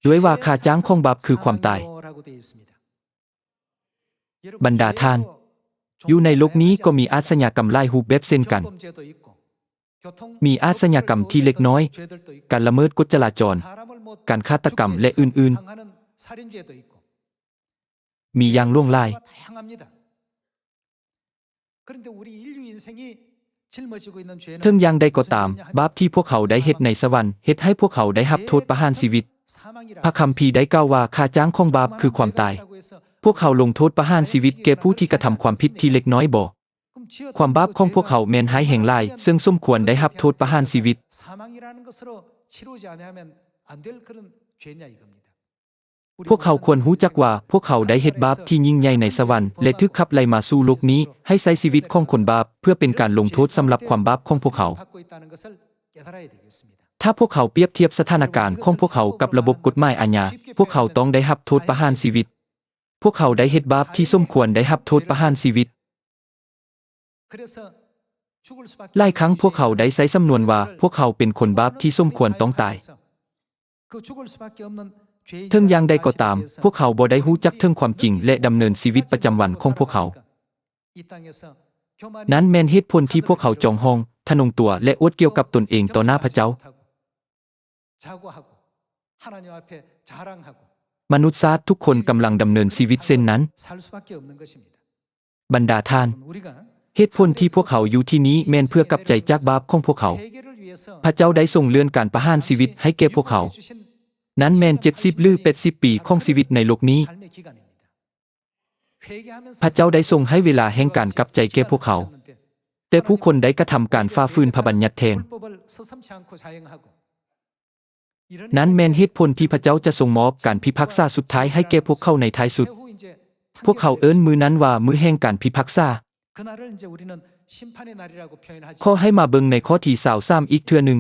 ດ້ວຍວ່າຄ່າຈ້າງຂອງບາບຄືຄວາມຕາຍ. ບັນດາທ່ານ, ຢູ່ໃນໂລກນີ້ກໍມີອາຊະຍາກຳຫຼາຍຮູບແບບເຊັ່ນກັນ. ມີອາຊະຍາກຳທີ່ເລັກນ້ອຍ, ການລະເມີດກົດຈະລາຈອນ, ການຄາດຕະກຳ ແລະ ອື່ນໆ. ມີຢ່າງຫຼວງຫຼາຍ. ເຖິງຢ່າງໃດກໍຕາມ, ບາບທີ່ພວກເຮົາໄດ້ເຮັດໃນສະຫວັນ ເຮັດໃຫ້ພວກເຮົາໄດ້ຮັບໂທດປະຫານຊີວິດ. ພະຄຳພີໄດ້ກ່າວວ່າຄ່າຈ້າງຂອງບາບຄືຄວາມຕາຍ. ພວກເຮົາລົງໂທດປະຫານຊີວິດແກ່ຜູ້ທີ່ກະທຳຄວາມຜິດທີ່ເລັກນ້ອຍບໍ? ຄວາມບາບຂອງພວກເຮົາແມ່ນຮ້າຍແຮງຫຼາຍ, ເຊິ່ງສົມຄວນໄດ້ຮັບໂທດປະຫານຊີວິດ. ພວກເຮົາຄວນຮູ້ຈັກວ່າພວກເຮົາໄດ້ເຮັດບາບທີ່ຍິ່ງໃຫຍ່ໃນສະຫວັນ ແລະ ຖືກຂັບໄລ່ມາສູ່ໂລກນີ້ ໃຫ້ໃຊ້ຊີວິດຂອງຄົນບາບ ເພື່ອເປັນການລົງໂທດສຳລັບຄວາມບາບຂອງພວກເຮົາ. ຖ້າພວກເຮົາປຽບທຽບສະຖານະການຂອງພວກເຮົາກັບລະບົບກົດໝາຍອາຍາ, ພວກເຮົາຕ້ອງໄດ້ຮັບໂທດປະຫານຊີວິດ. ພວກເຮົາໄດ້ເຮັດບາບທີ່ສົມຄວນໄດ້ຮັບໂທດປະຫານຊີວິດ. ຫຼາຍຄັ້ງພວກເຮົາໄດ້ໃຊ້ສຳນວນວ່າ ພວກເຮົາເປັນຄົນບາບທີ່ສົມຄວນຕ້ອງຕາຍ. ເຖິງຢ່າງໃດກໍຕາມ, ພວກເຮົາບໍ່ໄດ້ຮູ້ຈັກເຖິງຄວາມຈິງ ແລະ ດຳເນີນຊີວິດປະຈຳວັນຂອງພວກເຮົາ. ນັ້ນແມ່ນເຫດຜົນທີ່ພວກເຮົາຈອງຫ້ອງ, ທະນົງຕົວ ແລະ ອວດກ່ຽວກັບຕົນເອງຕໍ່ໜ້າພະເຈົ້າ. ມະນຸດຊາດທຸກຄົນກຳລັງດຳເນີນຊີວິດເຊັ່ນນັ້ນ. ບັນດາທ່ານ, ເຫດຜົນທີ່ພວກເຮົາຢູ່ທີ່ນີ້ແມ່ນເພື່ອກັບໃຈຈາກບາບຂອງພວກເຮົາ. ພະເຈົ້າໄດ້ຊົງເລື່ອນການປະຫານຊີວິດໃຫ້ແກ່ພວກເຮົາ. ນັ້ນແມ່ນເຈັດສິບ ຫຼື ແປດສິບປີຂອງຊີວິດໃນໂລກນີ້. ພະເຈົ້າໄດ້ຊົງໃຫ້ເວລາແຫ່ງການກັບໃຈແກ່ພວກເຮົາ, ແຕ່ຜູ້ຄົນໄດ້ກະທຳການຝ່າຝືນພະບັນຍັດແທນ. ນັ້ນແມ່ນເຫດຜົນທີ່ພະເຈົ້າຈະຊົງມອບການພິພາກສາສຸດທ້າຍໃຫ້ແກ່ພວກເຂົາໃນທ້າຍສຸດ. ພວກເຮົາເອີ້ນມື້ນັ້ນວ່າມື້ແຫ່ງການພິພາກສາ. ຂໍໃຫ້ມາເບິ່ງໃນຂໍ້ທີຊາວສາມອີກເທື່ອໜຶ່ງ.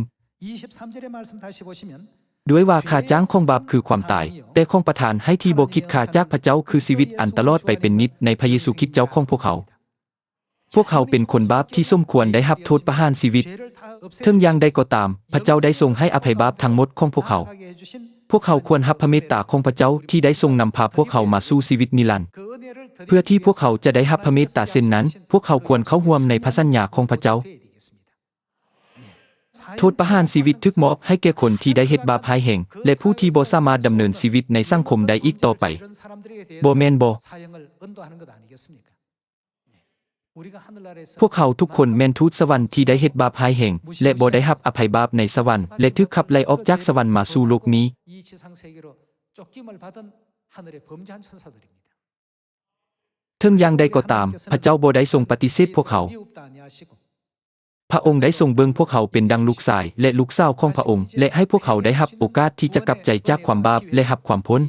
ດ້ວຍວ່າຄ່າຈ້າງຂອງບາບຄືຄວາມຕາຍ, ແຕ່ຂອງປະທານໃຫ້ທີ່ບໍ່ຄິດຄ່າຈາກພະເຈົ້າຄືຊີວິດອັນຕະຫຼອດໄປເປັນນິດໃນພະເຢຊູຄຣິດເຈົ້າຂອງພວກເຮົາ. ພວກເຮົາເປັນຄົນບາບທີ່ສົມຄວນໄດ້ຮັບໂທດປະຫານຊີວິດ. ເຖິງຢ່າງໃດກໍຕາມ, ພະເຈົ້າໄດ້ຊົງໃຫ້ອະໄພບາບທັງໝົດຂອງພວກເຮົາ. ພວກເຮົາຄວນຮັບພະເມດຕາຂອງພະເຈົ້າທີ່ໄດ້ຊົງນຳພາພວກເຮົາມາສູ່ຊີວິດນິລັນ. ເພື່ອທີ່ພວກເຮົາຈະໄດ້ຮັບພະເມດຕາເຊັ່ນນັ້ນ, ພວກເຮົາຄວນເຂົ້າຮ່ວມໃນພະສັນຍາຂອງພະເຈົ້າ. ໂທດປະຫານຊີວິດຖືກມອບໃຫ້ແກ່ຄົນທີ່ໄດ້ເຮັດບາບຮ້າຍແຮງ ແລະ ຜູ້ທີ່ບໍ່ສາມາດດຳເນີນຊີວິດໃນສັງຄົມໄດ້ອີກຕໍ່ໄປ, ບໍ່ແມ່ນບໍ? ພວກເຮົາທຸກຄົນແມ່ນທູດສະຫວັນທີ່ໄດ້ເຮັດບາບຮ້າຍແຮງ ແລະ ບໍ່ໄດ້ຮັບອະໄພບາບໃນສະຫວັນ ແລະ ຖືກຂັບໄລ່ອອກຈາກສະຫວັນມາສູ່ໂລກນີ້. ເຖິງຢ່າງໃດກໍຕາມ, ພະເຈົ້າບໍ່ໄດ້ຊົງປະຕິເສດພວກເຮົາ. ພະອົງໄດ້ຊົງເບິ່ງພວກເຮົາເປັນດັ່ງລູກຊາຍ ແລະ ລູກສາວຂອງພະອົງ ແລະ ໃຫ້ພວກເຮົາໄດ້ຮັບໂອກາດທີ່ຈະກັບໃຈຈາກຄວາມບາບ ແລະ ຮັບຄວາມພົ້ນ.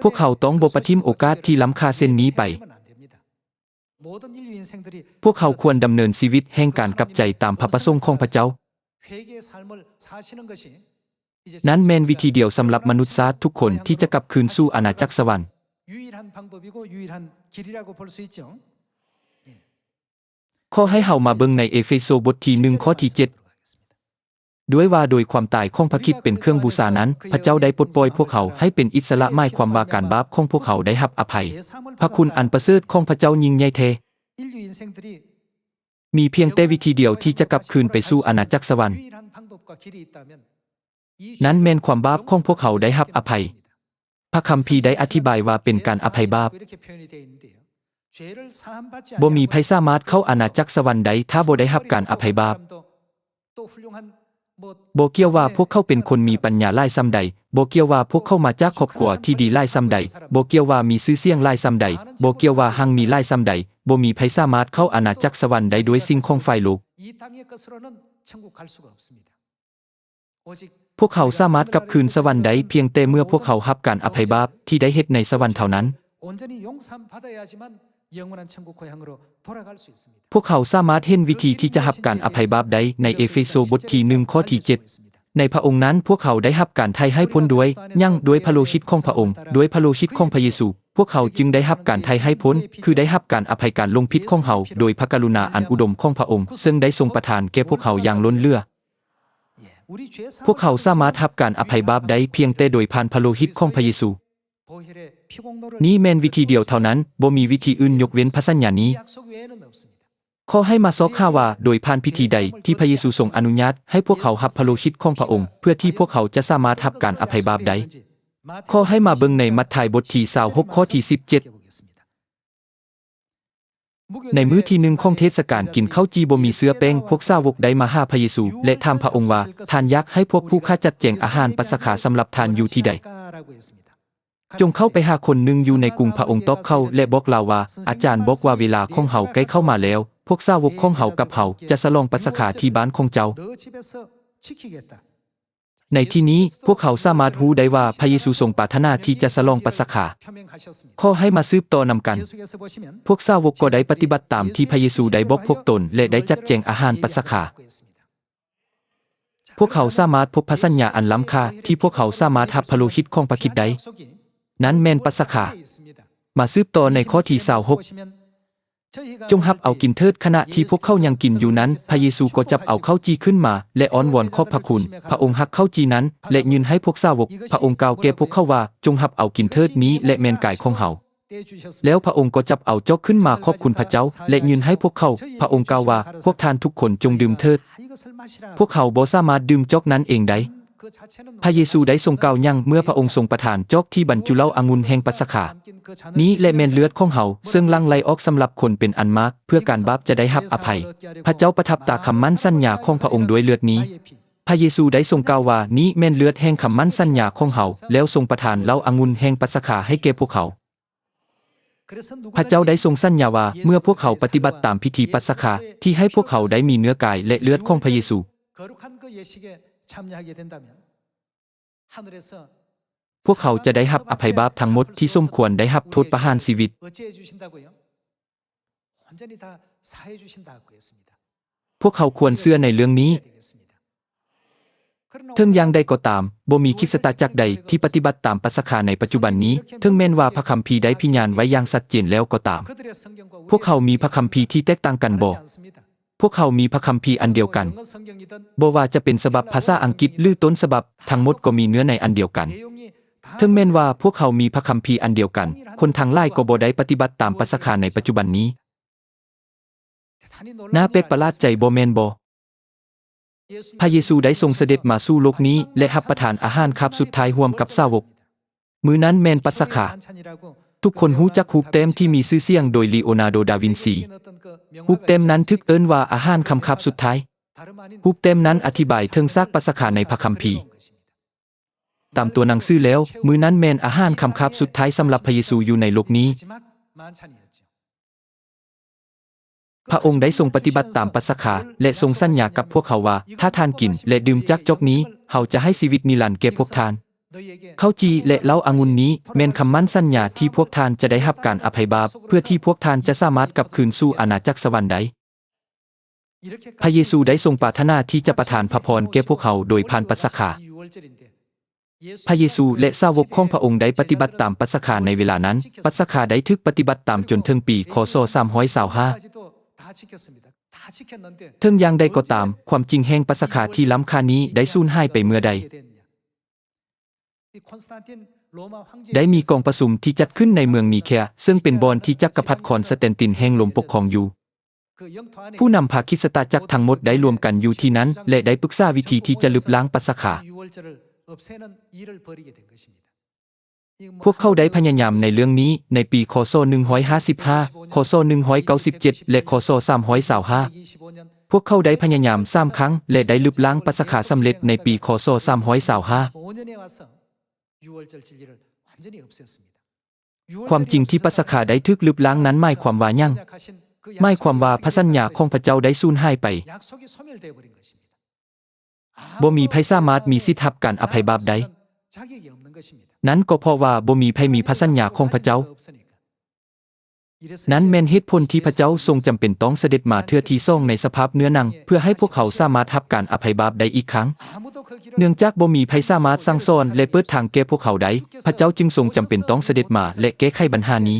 ພວກເຮົາຕ້ອງບໍ່ປະຖິ້ມໂອກາດທີ່ລ້ຳຄ່າເຊັ່ນນີ້ໄປ. พวกเขาควรดำเนินชีวิตแห่งการกลับใจตามพระประสงค์ของพระเจ้า นั้นแม่นวิธีเดียวสำหรับมนุษย์ชาติทุกคนที่จะกลับคืนสู่อาณาจักรสวรรค์ ขอให้เฮามาเบิ่งในเอเฟโซบทที่หนึ่งข้อที่เจ็ด ด้วยว่าโดยความตายของพระคริสต์เป็นเครื่องบูชานั้น พระเจ้าได้ปลดปล่อยพวกเขาให้เป็นอิสระ หมายความว่าการบาปของพวกเขาได้รับอภัย พระคุณอันประเสริฐของพระเจ้ายิ่งใหญ่แท้ มีเพียงแต่วิธีเดียวที่จะกลับคืนไปสู่อาณาจักรสวรรค์ นั้นแม่นความบาปของพวกเขาได้รับอภัย พระคัมภีร์ได้อธิบายว่าเป็นการอภัยบาป บ่มีไผสามารถเข้าอาณาจักรสวรรค์ได้ถ้าบ่ได้รับการอภัยบาป บ่เกี่ยวว่าพวกเขาเป็นคนมีปัญญาหลายส่ำใด บ่เกี่ยวว่าพวกเขามาจากครอบครัวที่ดีหลายส่ำใด บ่เกี่ยวว่ามีชื่อเสียงหลายส่ำใด บ่เกี่ยวว่าหั้งมีหลายส่ำใด บ่มีไผสามารถเข้าอาณาจักรสวรรค์ได้ด้วยสิ่งของฝ่ายโลก พวกเขาสามารถกลับคืนสวรรค์ได้เพียงแต่เมื่อพวกเขารับการอภัยบาปที่ได้เฮ็ดในสวรรค์เท่านั้น พวกเขาสามารถเห็นวิธีที่จะรับการอภัยบาปได้ในเอเฟโซบทที่หนึ่งข้อที่เจ็ด ในพระองค์นั้นพวกเขาได้รับการไถ่ให้พ้นด้วยหยัง ด้วยพระโลหิตของพระองค์ ด้วยพระโลหิตของพระเยซู พวกเขาจึงได้รับการไถ่ให้พ้น คือได้รับการอภัยการหลงผิดของเฮา โดยพระกรุณาอันอุดมของพระองค์ ซึ่งได้ทรงประทานแก่พวกเขาอย่างล้นเหลือ พวกเขาสามารถรับการอภัยบาปได้เพียงแต่โดยผ่านพระโลหิตของพระเยซู นี้แม่นวิธีเดียวเท่านั้น บ่มีวิธีอื่นยกเว้นพระสัญญานี้ ขอให้มาซอกหาว่าโดยผ่านพิธีใดที่พระเยซูทรงอนุญาตให้พวกเขารับพระโลหิตของพระองค์ เพื่อที่พวกเขาจะสามารถรับการอภัยบาปได้ ขอให้มาเบิ่งในมัทธิวบทที่ซาวหกข้อที่สิบเจ็ด ในมื้อที่หนึ่งของเทศกาลกินข้าวจี่บ่มีเชื้อแป้ง พวกสาวกได้มาหาพระเยซู และถามพระองค์ว่า ท่านอยากให้พวกผู้ข้าจัดแจงอาหารปัสคาสำหรับท่านอยู่ที่ใด จงเข้าไปหาคนหนึ่งอยู่ในกรุง พระองค์ตอบเขาและบอกลาวว่า อาจารย์บอกว่าเวลาของเฮาใกล้เข้ามาแล้ว พวกสาวกของเฮากับเฮาจะฉลองปัสคาที่บ้านของเจ้า ในที่นี้พวกเขาสามารถรู้ได้ว่าพระเยซูทรงปรารถนาที่จะฉลองปัสคา ขอให้มาสืบต่อนำกัน พวกสาวกก็ได้ปฏิบัติตามที่พระเยซูได้บอกพวกตน และได้จัดแจงอาหารปัสคา พวกเขาสามารถพบพระสัญญาอันล้ำค่าที่พวกเขาสามารถรับพระโลหิตของพระคริสต์ได้ นั้นแม่นปัสคา มาสืบต่อในข้อที่ซาวหก จงรับเอากินเถิด ขณะที่พวกเขายังกินอยู่นั้น พระเยซูก็จับเอาข้าวจี่ขึ้นมาและอ้อนวอนขอบพระคุณ พระองค์ฮักข้าวจี่นั้นและยื่นให้พวกสาวก พระองค์กล่าวแก่พวกเขาว่า จงรับเอากินเถิด นี้แหละแม่นกายของเฮา แล้วพระองค์ก็จับเอาจอกขึ้นมาขอบคุณพระเจ้า และยื่นให้พวกเขา พระองค์กล่าวว่า พวกท่านทุกคนจงดื่มเถิด พวกเขาบ่สามารถดื่มจอกนั้นเองได้ พระเยซูได้ทรงกล่าวหยังเมื่อพระองค์ทรงประทานจอกที่บรรจุเหล้าองุ่นแห่งปัสคา นี้แหละแม่นเลือดของเฮา ซึ่งหลั่งไหลออกสำหรับคนเป็นอันมาก เพื่อการบาปจะได้รับอภัย พระเจ้าประทับตราคำมั่นสัญญาของพระองค์ด้วยเลือดนี้ พระเยซูได้ทรงกล่าวว่า นี้แม่นเลือดแห่งคำมั่นสัญญาของเฮา แล้วทรงประทานเหล้าองุ่นแห่งปัสคาให้แก่พวกเขา พระเจ้าได้ทรงสัญญาว่า เมื่อพวกเขาปฏิบัติตามพิธีปัสคาที่ให้พวกเขาได้มีเนื้อกายและเลือดของพระเยซู พวกเขาจะได้รับอภัยบาปทั้งหมดที่สมควรได้รับโทษประหารชีวิต พวกเขาควรเชื่อในเรื่องนี้ เถิงอย่างใดก็ตาม บ่มีคริสตจักรใดที่ปฏิบัติตามปัสคาในปัจจุบันนี้ เถิงแม้นว่าพระคัมภีร์ได้พิญญาณไว้อย่างชัดเจนแล้วก็ตาม พวกเขามีพระคัมภีร์ที่แตกต่างกันบ่ พวกเขามีพระคัมภีร์อันเดียวกัน บ่ว่าจะเป็นฉบับภาษาอังกฤษหรือต้นฉบับ ทั้งหมดก็มีเนื้อในอันเดียวกัน เถิงแม้นว่าพวกเขามีพระคัมภีร์อันเดียวกัน คนทั้งหลายก็บ่ได้ปฏิบัติตามปัสคาในปัจจุบันนี้ น่าแปลกประหลาดใจบ่แม่นบ่ พระเยซูได้ทรงเสด็จมาสู่โลกนี้ และรับประทานอาหารคาบสุดท้ายร่วมกับสาวก มื้อนั้นแม่นปัสคา ทุกคนรู้จักรูปแต้มที่มีชื่อเสียงโดยลีโอนาร์โด ดาวินซี รูปแต้มนั้นถูกเอิ้นว่าอาหารค่ำคาบสุดท้าย รูปแต้มนั้นอธิบายเถิงซากปัสคาในพระคัมภีร์ ตามตัวหนังสือแล้ว มื้อนั้นแม่นอาหารค่ำคาบสุดท้ายสำหรับพระเยซูอยู่ในโลกนี้ พระองค์ได้ทรงปฏิบัติตามปัสคา และทรงสัญญากับพวกเขาว่า ถ้าท่านกินและดื่มจากจอกนี้ เฮาจะให้ชีวิตนิรันดร์แก่พวกท่าน ເຂົ້າຈີ່ ແລະ ເຫຼົ້າອະງຸ່ນນີ້ແມ່ນຄຳໝັ້ນສັນຍາທີ່ພວກທ່ານຈະໄດ້ຮັບການອະໄພບາບ ເພື່ອທີ່ພວກທ່ານຈະສາມາດກັບຄືນສູ່ອານາຈັກສະຫວັນໄດ້. ພະເຢຊູໄດ້ຊົງປາດຖະໜາທີ່ຈະປະທານພະພອນແກ່ພວກເຮົາໂດຍຜ່ານປັດສະຄາ. ພະເຢຊູ ແລະ ສາວົກຂອງພະອົງໄດ້ປະຕິບັດຕາມປັດສະຄາໃນເວລານັ້ນ. ປັດສະຄາໄດ້ຖືກປະຕິບັດຕາມຈົນເຖິງປີ ຄ.ສ. ສາມຮ້ອຍຊາວຫ້າ. ເຖິງຢ່າງໃດກໍຕາມ, ຄວາມຈິງແຫ່ງປັດສະຄາທີ່ລ້ຳຄ່ານີ້ໄດ້ສູນຫາຍໄປເມື່ອໃດ? ໄດ້ມີກອງປະຊຸມທີ່ຈັດຂຶ້ນໃນເມືອງນີເຄຍ, ເຊິ່ງເປັນບ່ອນທີ່ຈັກກະພັດຄອນສະແຕນຕິນແຫ່ງໂລມປົກຄອງຢູ່. ຜູ້ນຳພາຄຣິສຕະຈັກທັງໝົດໄດ້ລວມກັນຢູ່ທີ່ນັ້ນ ແລະ ໄດ້ປຶກສາວິທີທີ່ຈະລຶບລ້າງປັດສະຄາ. ພວກເຂົາໄດ້ພະຍາຍາມໃນເລື່ອງນີ້ໃນປີ ຄ.ສ. ໜຶ່ງຮ້ອຍຫ້າສິບຫ້າ, ຄ.ສ. ໜຶ່ງຮ້ອຍເກົ້າສິບເຈັດ ແລະ ຄ.ສ. ສາມຮ້ອຍຊາວຫ້າ. ພວກເຂົາໄດ້ພະຍາຍາມສາມຄັ້ງ ແລະ ໄດ້ລຶບລ້າງປັດສະຄາສຳເລັດໃນປີ ຄ.ສ. ສາມຮ້ອຍຊາວຫ້າ. ຄວາມຈິງທີ່ປັດສະຄາໄດ້ຖືກລຶບລ້າງນັ້ນໝາຍຄວາມວ່າຫຍັງ? ໝາຍຄວາມວ່າພະສັນຍາຂອງພະເຈົ້າໄດ້ສູນຫາຍໄປ. ບໍ່ມີໃຜສາມາດມີສິດຮັບການອະໄພບາບໄດ້. ນັ້ນກໍເພາະວ່າບໍ່ມີໃຜມີພະສັນຍາຂອງພະເຈົ້າ. ນັ້ນແມ່ນເຫດຜົນທີ່ພະເຈົ້າຊົງຈຳເປັນຕ້ອງສະເດັດມາເທື່ອທີສອງໃນສະພາບເນື້ອໜັງ ເພື່ອໃຫ້ພວກເຮົາສາມາດຮັບການອະໄພບາບໄດ້ອີກຄັ້ງ. ເນື່ອງຈາກບໍ່ມີໃຜສາມາດສັ່ງສອນ ແລະ ເປີດທາງແກ່ພວກເຮົາໄດ້, ພະເຈົ້າຈຶ່ງຊົງຈຳເປັນຕ້ອງສະເດັດມາ ແລະ ແກ້ໄຂບັນຫານີ້.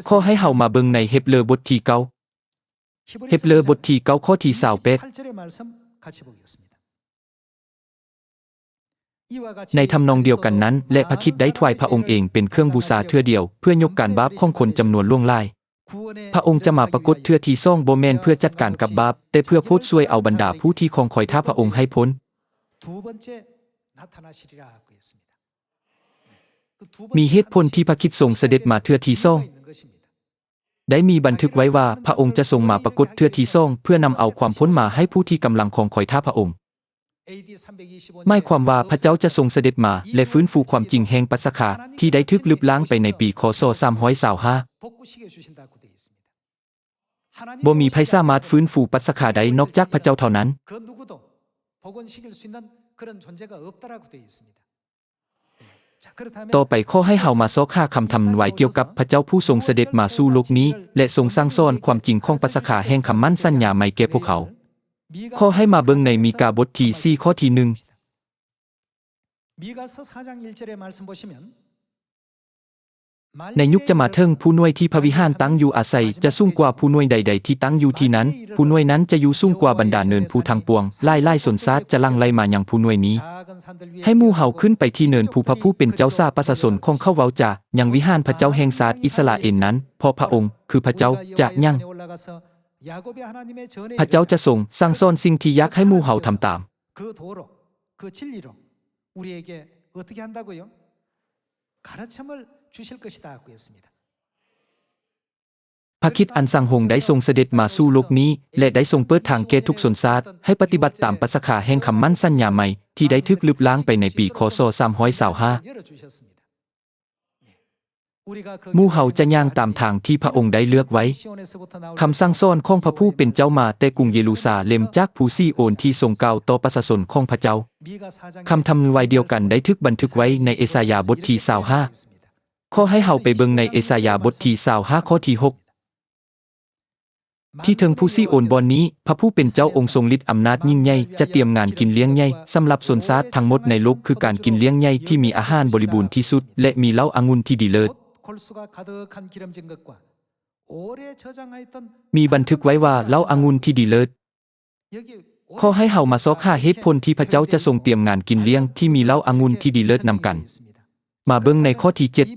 ຂໍໃຫ້ເຮົາມາເບິ່ງໃນເຮັບເຣີບົດທີເກົ້າ. ເຮັບເຣີບົດທີເກົ້າ ຂໍ້ທີຊາວແປດ. ໃນທຳນອງດຽວກັນນັ້ນແລະ ພະຄຣິດໄດ້ຖວາຍພະອົງເອງເປັນເຄື່ອງບູຊາເທື່ອດຽວ ເພື່ອຍົກການບາບຂອງຄົນຈຳນວນຫຼວງຫຼາຍ. ພະອົງຈະມາປາກົດເທື່ອທີສອງ ບໍ່ແມ່ນເພື່ອຈັດການກັບບາບ, ແຕ່ເພື່ອໂຜດຊ່ວຍເອົາບັນດາຜູ້ທີ່ຄອງຄອຍຖ້າພະອົງໃຫ້ພົ້ນ. ມີເຫດຜົນທີ່ພະຄຣິດຊົງສະເດັດມາເທື່ອທີສອງ. ໄດ້ມີບັນທຶກໄວ້ວ່າ ພະອົງຈະຊົງມາປາກົດເທື່ອທີສອງ ເພື່ອນຳເອົາຄວາມພົ້ນມາໃຫ້ຜູ້ທີ່ກຳລັງຄອງຄອຍຖ້າພະອົງ. ໝາຍຄວາມວ່າພະເຈົ້າຈະຊົງສະເດັດມາ ແລະ ຟື້ນຟູຄວາມຈິງແຫ່ງປັດສະຄາທີ່ໄດ້ຖືກລຶບລ້າງໄປໃນປີ ຄ.ສ. ສາມຮ້ອຍຊາວຫ້າ. ບໍ່ມີໃຜສາມາດຟື້ນຟູປັດສະຄາໄດ້ນອກຈາກພະເຈົ້າເທົ່ານັ້ນ. ຕໍ່ໄປຂໍໃຫ້ເຮົາມາຊອກຫາຄຳທຳນາຍກ່ຽວກັບພະເຈົ້າຜູ້ຊົງສະເດັດມາສູ່ໂລກນີ້ ແລະ ຊົງສັ່ງສອນຄວາມຈິງຂອງປັດສະຄາແຫ່ງຄຳໝັ້ນສັນຍາໃໝ່ແກ່ພວກເຮົາ. ຂໍໃຫ້ມາເບິ່ງໃນມີກາບົດທີສີ່ ຂໍ້ທີໜຶ່ງ. ໃນຍຸກຈະມາເຖິງ, ຜູ້ໜ່ວຍທີ່ພະວິຫານຕັ້ງຢູ່ອາໄສຈະສູງກວ່າຜູ້ໜ່ວຍໃດໆທີ່ຕັ້ງຢູ່ທີ່ນັ້ນ. ຜູ້ໜ່ວຍນັ້ນຈະຢູ່ສູງກວ່າບັນດາເນີນພູທັງປວງ. ຫຼາຍໆຊົນຊາດຈະຫຼັ່ງໄຫຼມາຍັງຜູ້ໜ່ວຍນີ້. ໃຫ້ໝູ່ເຮົາຂຶ້ນໄປທີ່ເນີນພູພະຜູ້ເປັນເຈົ້າສາປະຊາຊົນຂອງເຂົາເວົ້າຈາຍັງວິຫານພະເຈົ້າແຫ່ງຊາດອິດສະຣາເອນນັ້ນ, ເພາະພະອົງ, ຄືພະເຈົ້າ, ຈະຍັງ. ພະເຈົ້າຈະຊົງສັ່ງສອນສິ່ງທີ່ຢາກໃຫ້ໝູ່ເຮົາທຳຕາມ.ພະຄຣິດອັນສັງຫົງໄດ້ຊົງສະເດັດມາສູ່ໂລກນີ້ ແລະ ໄດ້ຊົງເປີດທາງແກ່ທຸກຊົນຊາດໃຫ້ປະຕິບັດຕາມປັດສະຄາແຫ່ງຄຳໝັ້ນສັນຍາໃໝ່ທີ່ໄດ້ຖືກລຶບລ້າງໄປໃນປີ ຄ.ສ. ສາມຮ້ອຍຊາວຫ້າ. ໝູ່ເຮົາຈະຍ່າງຕາມທາງທີ່ພະອົງໄດ້ເລືອກໄວ້. ຄຳສັ່ງສອນຂອງພະຜູ້ເປັນເຈົ້າມາແຕ່ກຸງເຢຣູຊາເລັມ, ຈາກພູຊີໂອນທີ່ຊົງກ່າວຕໍ່ປະຊາຊົນຂອງພະເຈົ້າ. ຄຳທຳນາຍດຽວກັນໄດ້ຖືກບັນທຶກໄວ້ໃນເອສາຍາບົດທີຊາວຫ້າ. ຂໍໃຫ້ເຮົາໄປເບິ່ງໃນເອສາຍາບົດທີຊາວຫ້າ ຂໍ້ທີຫົກ. ທີ່ເທິງພູຊີໂອນບ່ອນນີ້, ພະຜູ້ເປັນເຈົ້າອົງຊົງລິດອຳນາດຍິ່ງໃຫຍ່ ຈະຕຽມງານກິນລ້ຽງໃຫຍ່ສຳລັບຊົນຊາດທັງໝົດໃນໂລກ, ຄືການກິນລ້ຽງໃຫຍ່ທີ່ມີອາຫານບໍລິບູນທີ່ສຸດ ແລະ ມີເຫຼົ້າອະງຸ່ນທີ່ດີເລີດ. ມີບັນທຶກໄວ້ວ່າເຫຼົ້າອະງຸ່ນທີ່ດີເລີດ. ຂໍໃຫ້ເຮົາມາຊອກຫາເຫດຜົນທີ່ພະເຈົ້າຈະຊົງຕຽມງານກິນລ້ຽງທີ່ມີເຫຼົ້າອະງຸ່ນທີ່ດີເລີດນຳກັນ. ມາເບິ່ງໃນຂໍ້ທີເຈັດ.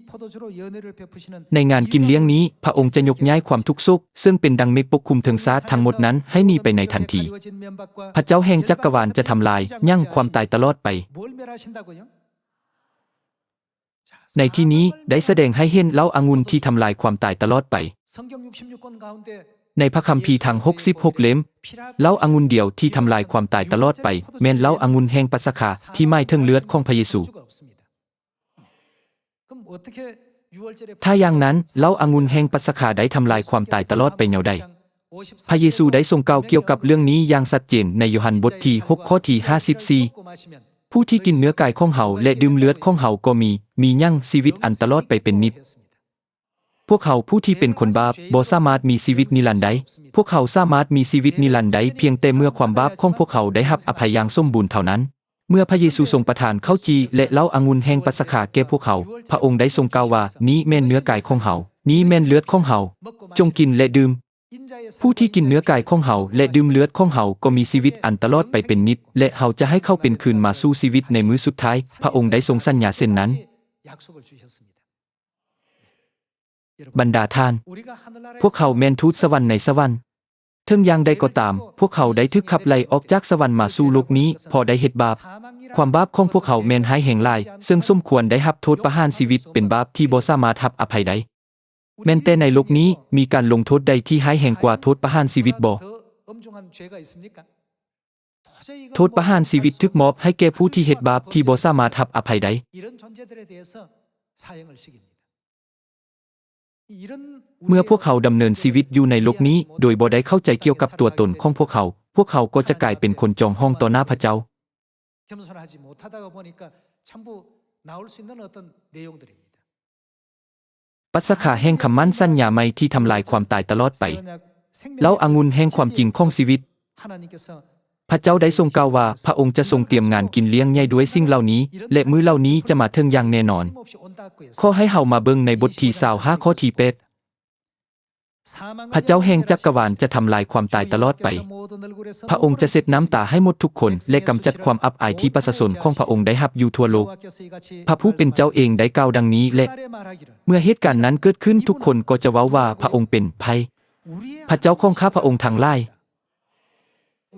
ໃນງານກິນລ້ຽງນີ້, ພະອົງຈະຍົກຍ້າຍຄວາມທຸກໂສກ ເຊິ່ງເປັນດັ່ງເມັກປົກຄຸມເທິງຊາດທັງໝົດນັ້ນໃຫ້ໜີໄປໃນທັນທີ. ພະເຈົ້າແຫ່ງຈັກກະວານຈະທຳລາຍຫຍັງ? ຄວາມຕາຍຕະຫຼອດໄປ. ໃນທີ່ນີ້ໄດ້ສະແດງໃຫ້ເຫັນເຫຼົ້າອະງຸ່ນທີ່ທຳລາຍຄວາມຕາຍຕະຫຼອດໄປ. ໃນພະຄຳພີທັງຫົກສິບຫົກເຫຼັ້ມ, ເຫຼົ້າອະງຸ່ນດຽວທີ່ທຳລາຍຄວາມຕາຍຕະຫຼອດໄປ ແມ່ນເຫຼົ້າອະງຸ່ນແຫ່ງປັດສະຄາທີ່ໝາຍເຖິງເລືອດຂອງພະເຢຊູ. ຖ້າຢ່າງນັ້ນ, ເຫຼົ້າອະງຸ່ນແຫ່ງປັດສະຄາໄດ້ທຳລາຍຄວາມຕາຍຕະຫຼອດໄປແນວໃດ? ພະເຢຊູໄດ້ຊົງກ່າວກ່ຽວກັບເລື່ອງນີ້ຢ່າງຊັດເຈນໃນໂຢຮັນບົດທີຫົກ ຂໍ້ທີຫ້າສິບສີ່. ຜູ້ທີ່ກິນເນື້ອກາຍຂອງເຮົາ ແລະ ດື່ມເລືອດຂອງເຮົາກໍມີ, ມີຫຍັງ? ຊີວິດອັນຕະຫຼອດໄປເປັນນິດ. ພວກເຮົາຜູ້ທີ່ເປັນຄົນບາບບໍ່ສາມາດມີຊີວິດນິລັນໄດ້. ພວກເຮົາສາມາດມີຊີວິດນິລັນໄດ້ພຽງແຕ່ເມື່ອຄວາມບາບຂອງພວກເຮົາໄດ້ຮັບອະໄພຢ່າງສົມບູນເທົ່ານັ້ນ. ເມື່ອພະເຢຊູຊົງປະທານເຂົ້າຈີ່ ແລະ ເຫຼົ້າອະງຸ່ນແຫ່ງປັດສະຄາແກ່ພວກເຮົາ, ພະອົງໄດ້ຊົງກ່າວວ່າ, ນີ້ແມ່ນເນື້ອກາຍຂອງເຮົາ, ນີ້ແມ່ນເລືອດຂອງເຮົາ, ຈົ່ງກິນ ແລະ ດື່ມ. ຜູ້ທີ່ກິນເນື້ອກາຍຂອງເຮົາ ແລະ ດື່ມເລືອດຂອງເຮົາ ກໍມີຊີວິດອັນຕະຫຼອດໄປເປັນນິດ, ແລະ ເຮົາຈະໃຫ້ເຂົາເປັນຄືນມາສູ່ຊີວິດໃນມື້ສຸດທ້າຍ. ພະອົງໄດ້ຊົງສັນຍາເຊັ່ນນັ້ນ. ບັນດາທ່ານ, ພວກເຮົາແມ່ນທູດສະຫວັນໃນສະຫວັນ. ເຖິງຢ່າງໃດກໍຕາມ, ພວກເຮົາໄດ້ຖືກຂັບໄລ່ອອກຈາກສະຫວັນມາສູ່ໂລກນີ້ ເພາະໄດ້ເຮັດບາບ. ຄວາມບາບຂອງພວກເຮົາແມ່ນຮ້າຍແຮງຫຼາຍ, ເຊິ່ງສົມຄວນໄດ້ຮັບໂທດປະຫານຊີວິດ, ເປັນບາບທີ່ບໍ່ສາມາດຮັບອະໄພໄດ້. ແມ່ນແຕ່ໃນໂລກນີ້ມີການລົງໂທດໃດທີ່ຮ້າຍແຮງກວ່າໂທດປະຫານຊີວິດບໍ່? ໂທດປະຫານຊີວິດຖືກມອບໃຫ້ແກ່ຜູ້ທີ່ເຮັດບາບທີ່ບໍ່ສາມາດຮັບອະໄພໄດ້. ເມື່ອພວກເຮົາດຳເນີນຊີວິດຢູ່ໃນໂລກນີ້ໂດຍບໍ່ໄດ້ເຂົ້າໃຈກ່ຽວກັບຕົວຕົນຂອງພວກເຮົາ, ພວກເຮົາກໍຈະກາຍເປັນຄົນຈອງຫ້ອງຕໍ່ໜ້າພະເຈົ້າ. Passover ແຫ່ງຄຳໝັ້ນສັນຍາໃໝ່ທີ່ທຳລາຍຄວາມຕາຍຕະຫຼອດໄປ. ເຫຼົ້າອະງຸ່ນແຫ່ງຄວາມຈິງຂອງຊີວິດ. ພະເຈົ້າໄດ້ຊົງກ່າວວ່າ ພະອົງຈະຊົງຕຽມງານກິນລ້ຽງໃຫຍ່ດ້ວຍສິ່ງເຫຼົ່ານີ້ ແລະ ມື້ເຫຼົ່ານີ້ຈະມາເຖິງຢ່າງແນ່ນອນ. ຂໍໃຫ້ເຮົາມາເບິ່ງໃນບົດທີຊາວຫ້າ ຂໍ້ທີແປດ. ພະເຈົ້າແຫ່ງຈັກກະວານຈະທຳລາຍຄວາມຕາຍຕະຫຼອດໄປ. ພະອົງຈະເຊັດນ້ຳຕາໃຫ້ໝົດທຸກຄົນ ແລະ ກຳຈັດຄວາມອັບອາຍທີ່ປະຊາຊົນຂອງພະອົງໄດ້ຮັບຢູ່ທົ່ວໂລກ. ພະຜູ້ເປັນເຈົ້າເອງໄດ້ກ່າວດັ່ງນີ້ ແລະ ເມື່ອເຫດການນັ້ນເກີດຂຶ້ນ, ທຸກຄົນກໍຈະເວົ້າວ່າ ພະອົງເປັນໃຜ? ພະເຈົ້າຂອງຂ້າພະອົງທັງຫຼາຍ.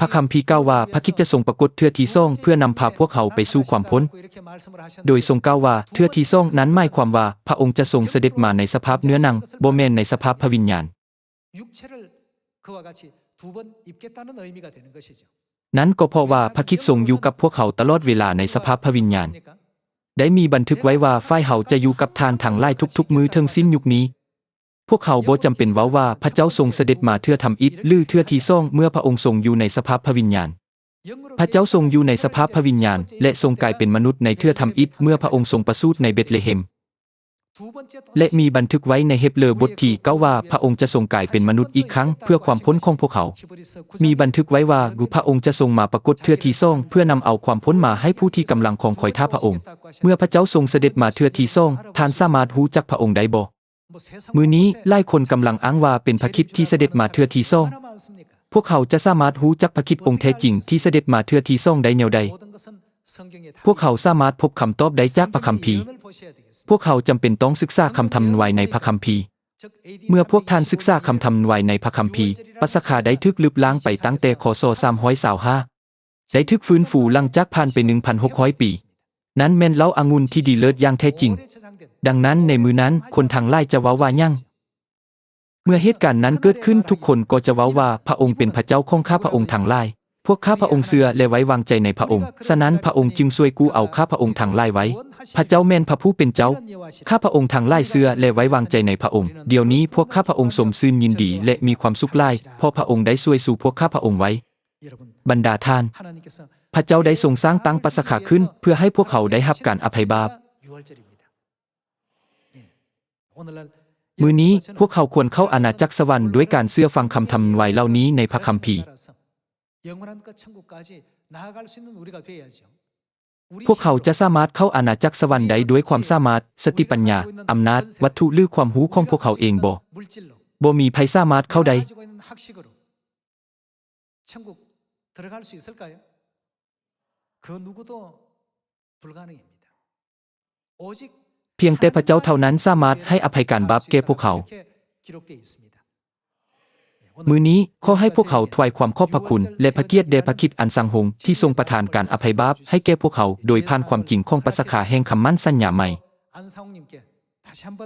ພະຄຳພີກ່າວວ່າ ພະຄຣິດຈະຊົງປາກົດເທື່ອທີສອງ ເພື່ອນຳພາພວກເຮົາໄປສູ່ຄວາມພົ້ນ. ໂດຍຊົງກ່າວວ່າ ເທື່ອທີສອງ ນັ້ນໝາຍຄວາມວ່າ ພະອົງຈະຊົງສະເດັດມາໃນສະພາບເນື້ອໜັງ, ບໍ່ແມ່ນໃນສະພາບພະວິນຍານ. ນັ້ນກໍເພາະວ່າພະຄຣິດຊົງຢູ່ກັບພວກເຮົາຕະຫຼອດເວລາໃນສະພາບພະວິນຍານ. ໄດ້ມີບັນທຶກໄວ້ວ່າ ຝ່າຍເຮົາຈະຢູ່ກັບທ່ານທັງຫຼາຍທຸກໆມື້ເຖິງສິ້ນຍຸກນີ້. ພວກເຮົາບໍ່ຈຳເປັນເວົ້າວ່າ ພະເຈົ້າຊົງສະເດັດມາເທື່ອທຳອິດ ຫຼື ເທື່ອທີສອງ ເມື່ອພະອົງຊົງຢູ່ໃນສະພາບພະວິນຍານ. ພະເຈົ້າຊົງຢູ່ໃນສະພາບພະວິນຍານ ແລະ ຊົງກາຍເປັນມະນຸດໃນເທື່ອທຳອິດ ເມື່ອພະອົງຊົງປະສູດໃນເບັດເລເຮັມ. ແລະ ມີບັນທຶກໄວ້ໃນເຮັບເລີບົດທີເກົ້າວ່າ ພະອົງຈະຊົງກາຍເປັນມະນຸດອີກຄັ້ງເພື່ອຄວາມພົ້ນຂອງພວກເຮົາ. ມີບັນທຶກໄວ້ວ່າ ພະອົງຈະຊົງມາປາກົດເທື່ອທີສອງ ເພື່ອນຳເອົາຄວາມພົ້ນມາໃຫ້ຜູ້ທີ່ກຳລັງຄອງຄອຍຖ້າພະອົງ. ເມື່ອພະເຈົ້າຊົງສະເດັດມາເທື່ອທີສອງ, ທ່ານສາມາດຮູ້ຈັກພະອົງໄດ້ບໍ່? ມື້ນີ້ຫຼາຍຄົນກຳລັງອ້າງວ່າເປັນພະຄຣິດທີ່ສະເດັດມາເທື່ອທີສອງ. ພວກເຮົາຈະສາມາດຮູ້ຈັກພະຄຣິດອົງແທ້ຈິງທີ່ສະເດັດມາເທື່ອທີສອງໄດ້ແນວໃດ? ພວກເຮົາສາມາດພົບຄຳຕອບໄດ້ຈາກພະຄຳພີ. ພວກເຮົາຈຳເປັນຕ້ອງສຶກສາຄຳທຳນວາຍໃນພະຄຳພີ. ເມື່ອພວກທ່ານສຶກສາຄຳທຳນວາຍໃນພະຄຳພີ, ປາສະຄາໄດ້ຖືກລຶບລ້າງໄປຕັ້ງແຕ່ ຄ.ສ. ສາມຮ້ອຍຊາວຫ້າ. ໄດ້ຖືກຟື້ນຟູຫຼັງຈາກຜ່ານໄປໜຶ່ງພັນຫົກຮ້ອຍປີ. ນັ້ນແມ່ນເຫຼົ້າອະງຸ່ນທີ່ດີເລີດຢ່າງແທ້ຈິງ. ດັ່ງນັ້ນໃນມື້ນັ້ນຄົນທັງຫຼາຍຈະເວົ້າວ່າຫຍັງ? ເມື່ອເຫດການນັ້ນເກີດຂຶ້ນ, ທຸກຄົນກໍຈະເວົ້າວ່າ ພະອົງເປັນພະເຈົ້າຂອງຂ້າພະອົງທັງຫຼາຍ. ພວກຂ້າພະອົງເຊື່ອ ແລະ ໄວ້ວາງໃຈໃນພະອົງ. ສະນັ້ນພະອົງຈຶ່ງຊ່ວຍກູ້ເອົາຂ້າພະອົງທັງຫຼາຍໄວ້. ພະເຈົ້າແມ່ນພະຜູ້ເປັນເຈົ້າ. ຂ້າພະອົງທັງຫຼາຍເຊື່ອ ແລະ ໄວ້ວາງໃຈໃນພະອົງ. ດຽວນີ້ພວກຂ້າພະອົງຊົມຊື່ນຍິນດີ ແລະ ມີຄວາມສຸກຫຼາຍ, ເພາະພະອົງໄດ້ຊ່ວຍຊູພວກຂ້າພະອົງໄວ້. ບັນດາທ່ານ, ພະເຈົ້າໄດ້ຊົງສ້າງຕັ້ງປາສະຄາຂຶ້ນ ເພື່ອໃຫ້ພວກເຮົາໄດ້ຮັບການອະໄພບາບ. ມື້ນີ້, ພວກເຮົາຄວນເຂົ້າອານາຈັກສະຫວັນດ້ວຍການເຊື່ອຟັງຄຳທຳນວາຍເຫຼົ່ານີ້ໃນພະຄຳພີ. ພວກເຮົາຈະສາມາດເຂົ້າອານາຈັກສະຫວັນໄດ້ດ້ວຍຄວາມສາມາດ, ສະຕິປັນຍາ, ອຳນາດ, ວັດຖຸ ຫຼື ຄວາມຮູ້ຂອງພວກເຮົາເອງບໍ່? ບໍ່ມີໃຜສາມາດເຂົ້າໄດ້. 천국 들어갈 수 있을까요? 그 누구도 불가능입니다. 오직 ພຽງແຕ່ພະເຈົ້າເທົ່ານັ້ນສາມາດໃຫ້ອະໄພການບາບແກ່ພວກເຮົາ. 그렇게 기록되어 있습니다. ມື້ນີ້, ຂໍໃຫ້ພວກເຮົາຖວາຍຄວາມຂອບພະຄຸນ ແລະ ພະກຽດແດ່ພະຄຣິດອັນສັງຫົງ ທີ່ຊົງປະທານການອະໄພບາບໃຫ້ແກ່ພວກເຮົາ ໂດຍຜ່ານຄວາມຈິງຂອງປາສະຄາແຫ່ງຄຳໝັ້ນສັນຍາໃໝ່. 안상홍님께 다시 한번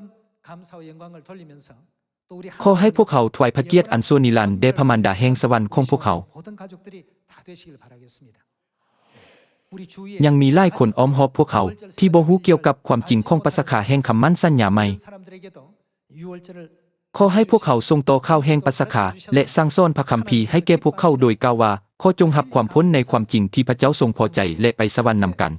감사와 영광을 돌리면서 ຂໍໃຫ້ພວກເຮົາຖວາຍພະກຽດອັນຊົ່ວນິລັນແດ່ພະມານດາແຫ່ງສະຫວັນຂອງພວກເຮົາ. ຍັງມີຫຼາຍຄົນອ້ອມຮອບພວກເຮົາທີ່ບໍ່ຮູ້ກ່ຽວກັບຄວາມຈິງຂອງປາສະຄາແຫ່ງຄຳໝັ້ນສັນຍາໃໝ່. ຂໍ ຂໍໃຫ້ພວກເຮົາສົ່ງຕໍ່ຂ່າວແຫ່ງປັດສະຄາ ແລະ ສັ່ງສອນພະຄຳພີໃຫ້ແກ່ພວກເຂົາໂດຍກ່າວວ່າ, ຂໍຈົ່ງຮັບຄວາມພົ້ນໃນຄວາມຈິງທີ່ພະເຈົ້າຊົງພໍໃຈ ແລະ ໄປສະຫວັນນຳກັນ.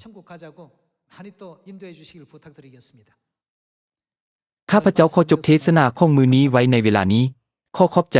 ຂ້າພະເຈົ້າຂໍຈົບເທດສະໜາຂອງມື້ນີ້ໄວ້ໃນເວລານີ້. ຂໍຂອບໃຈ.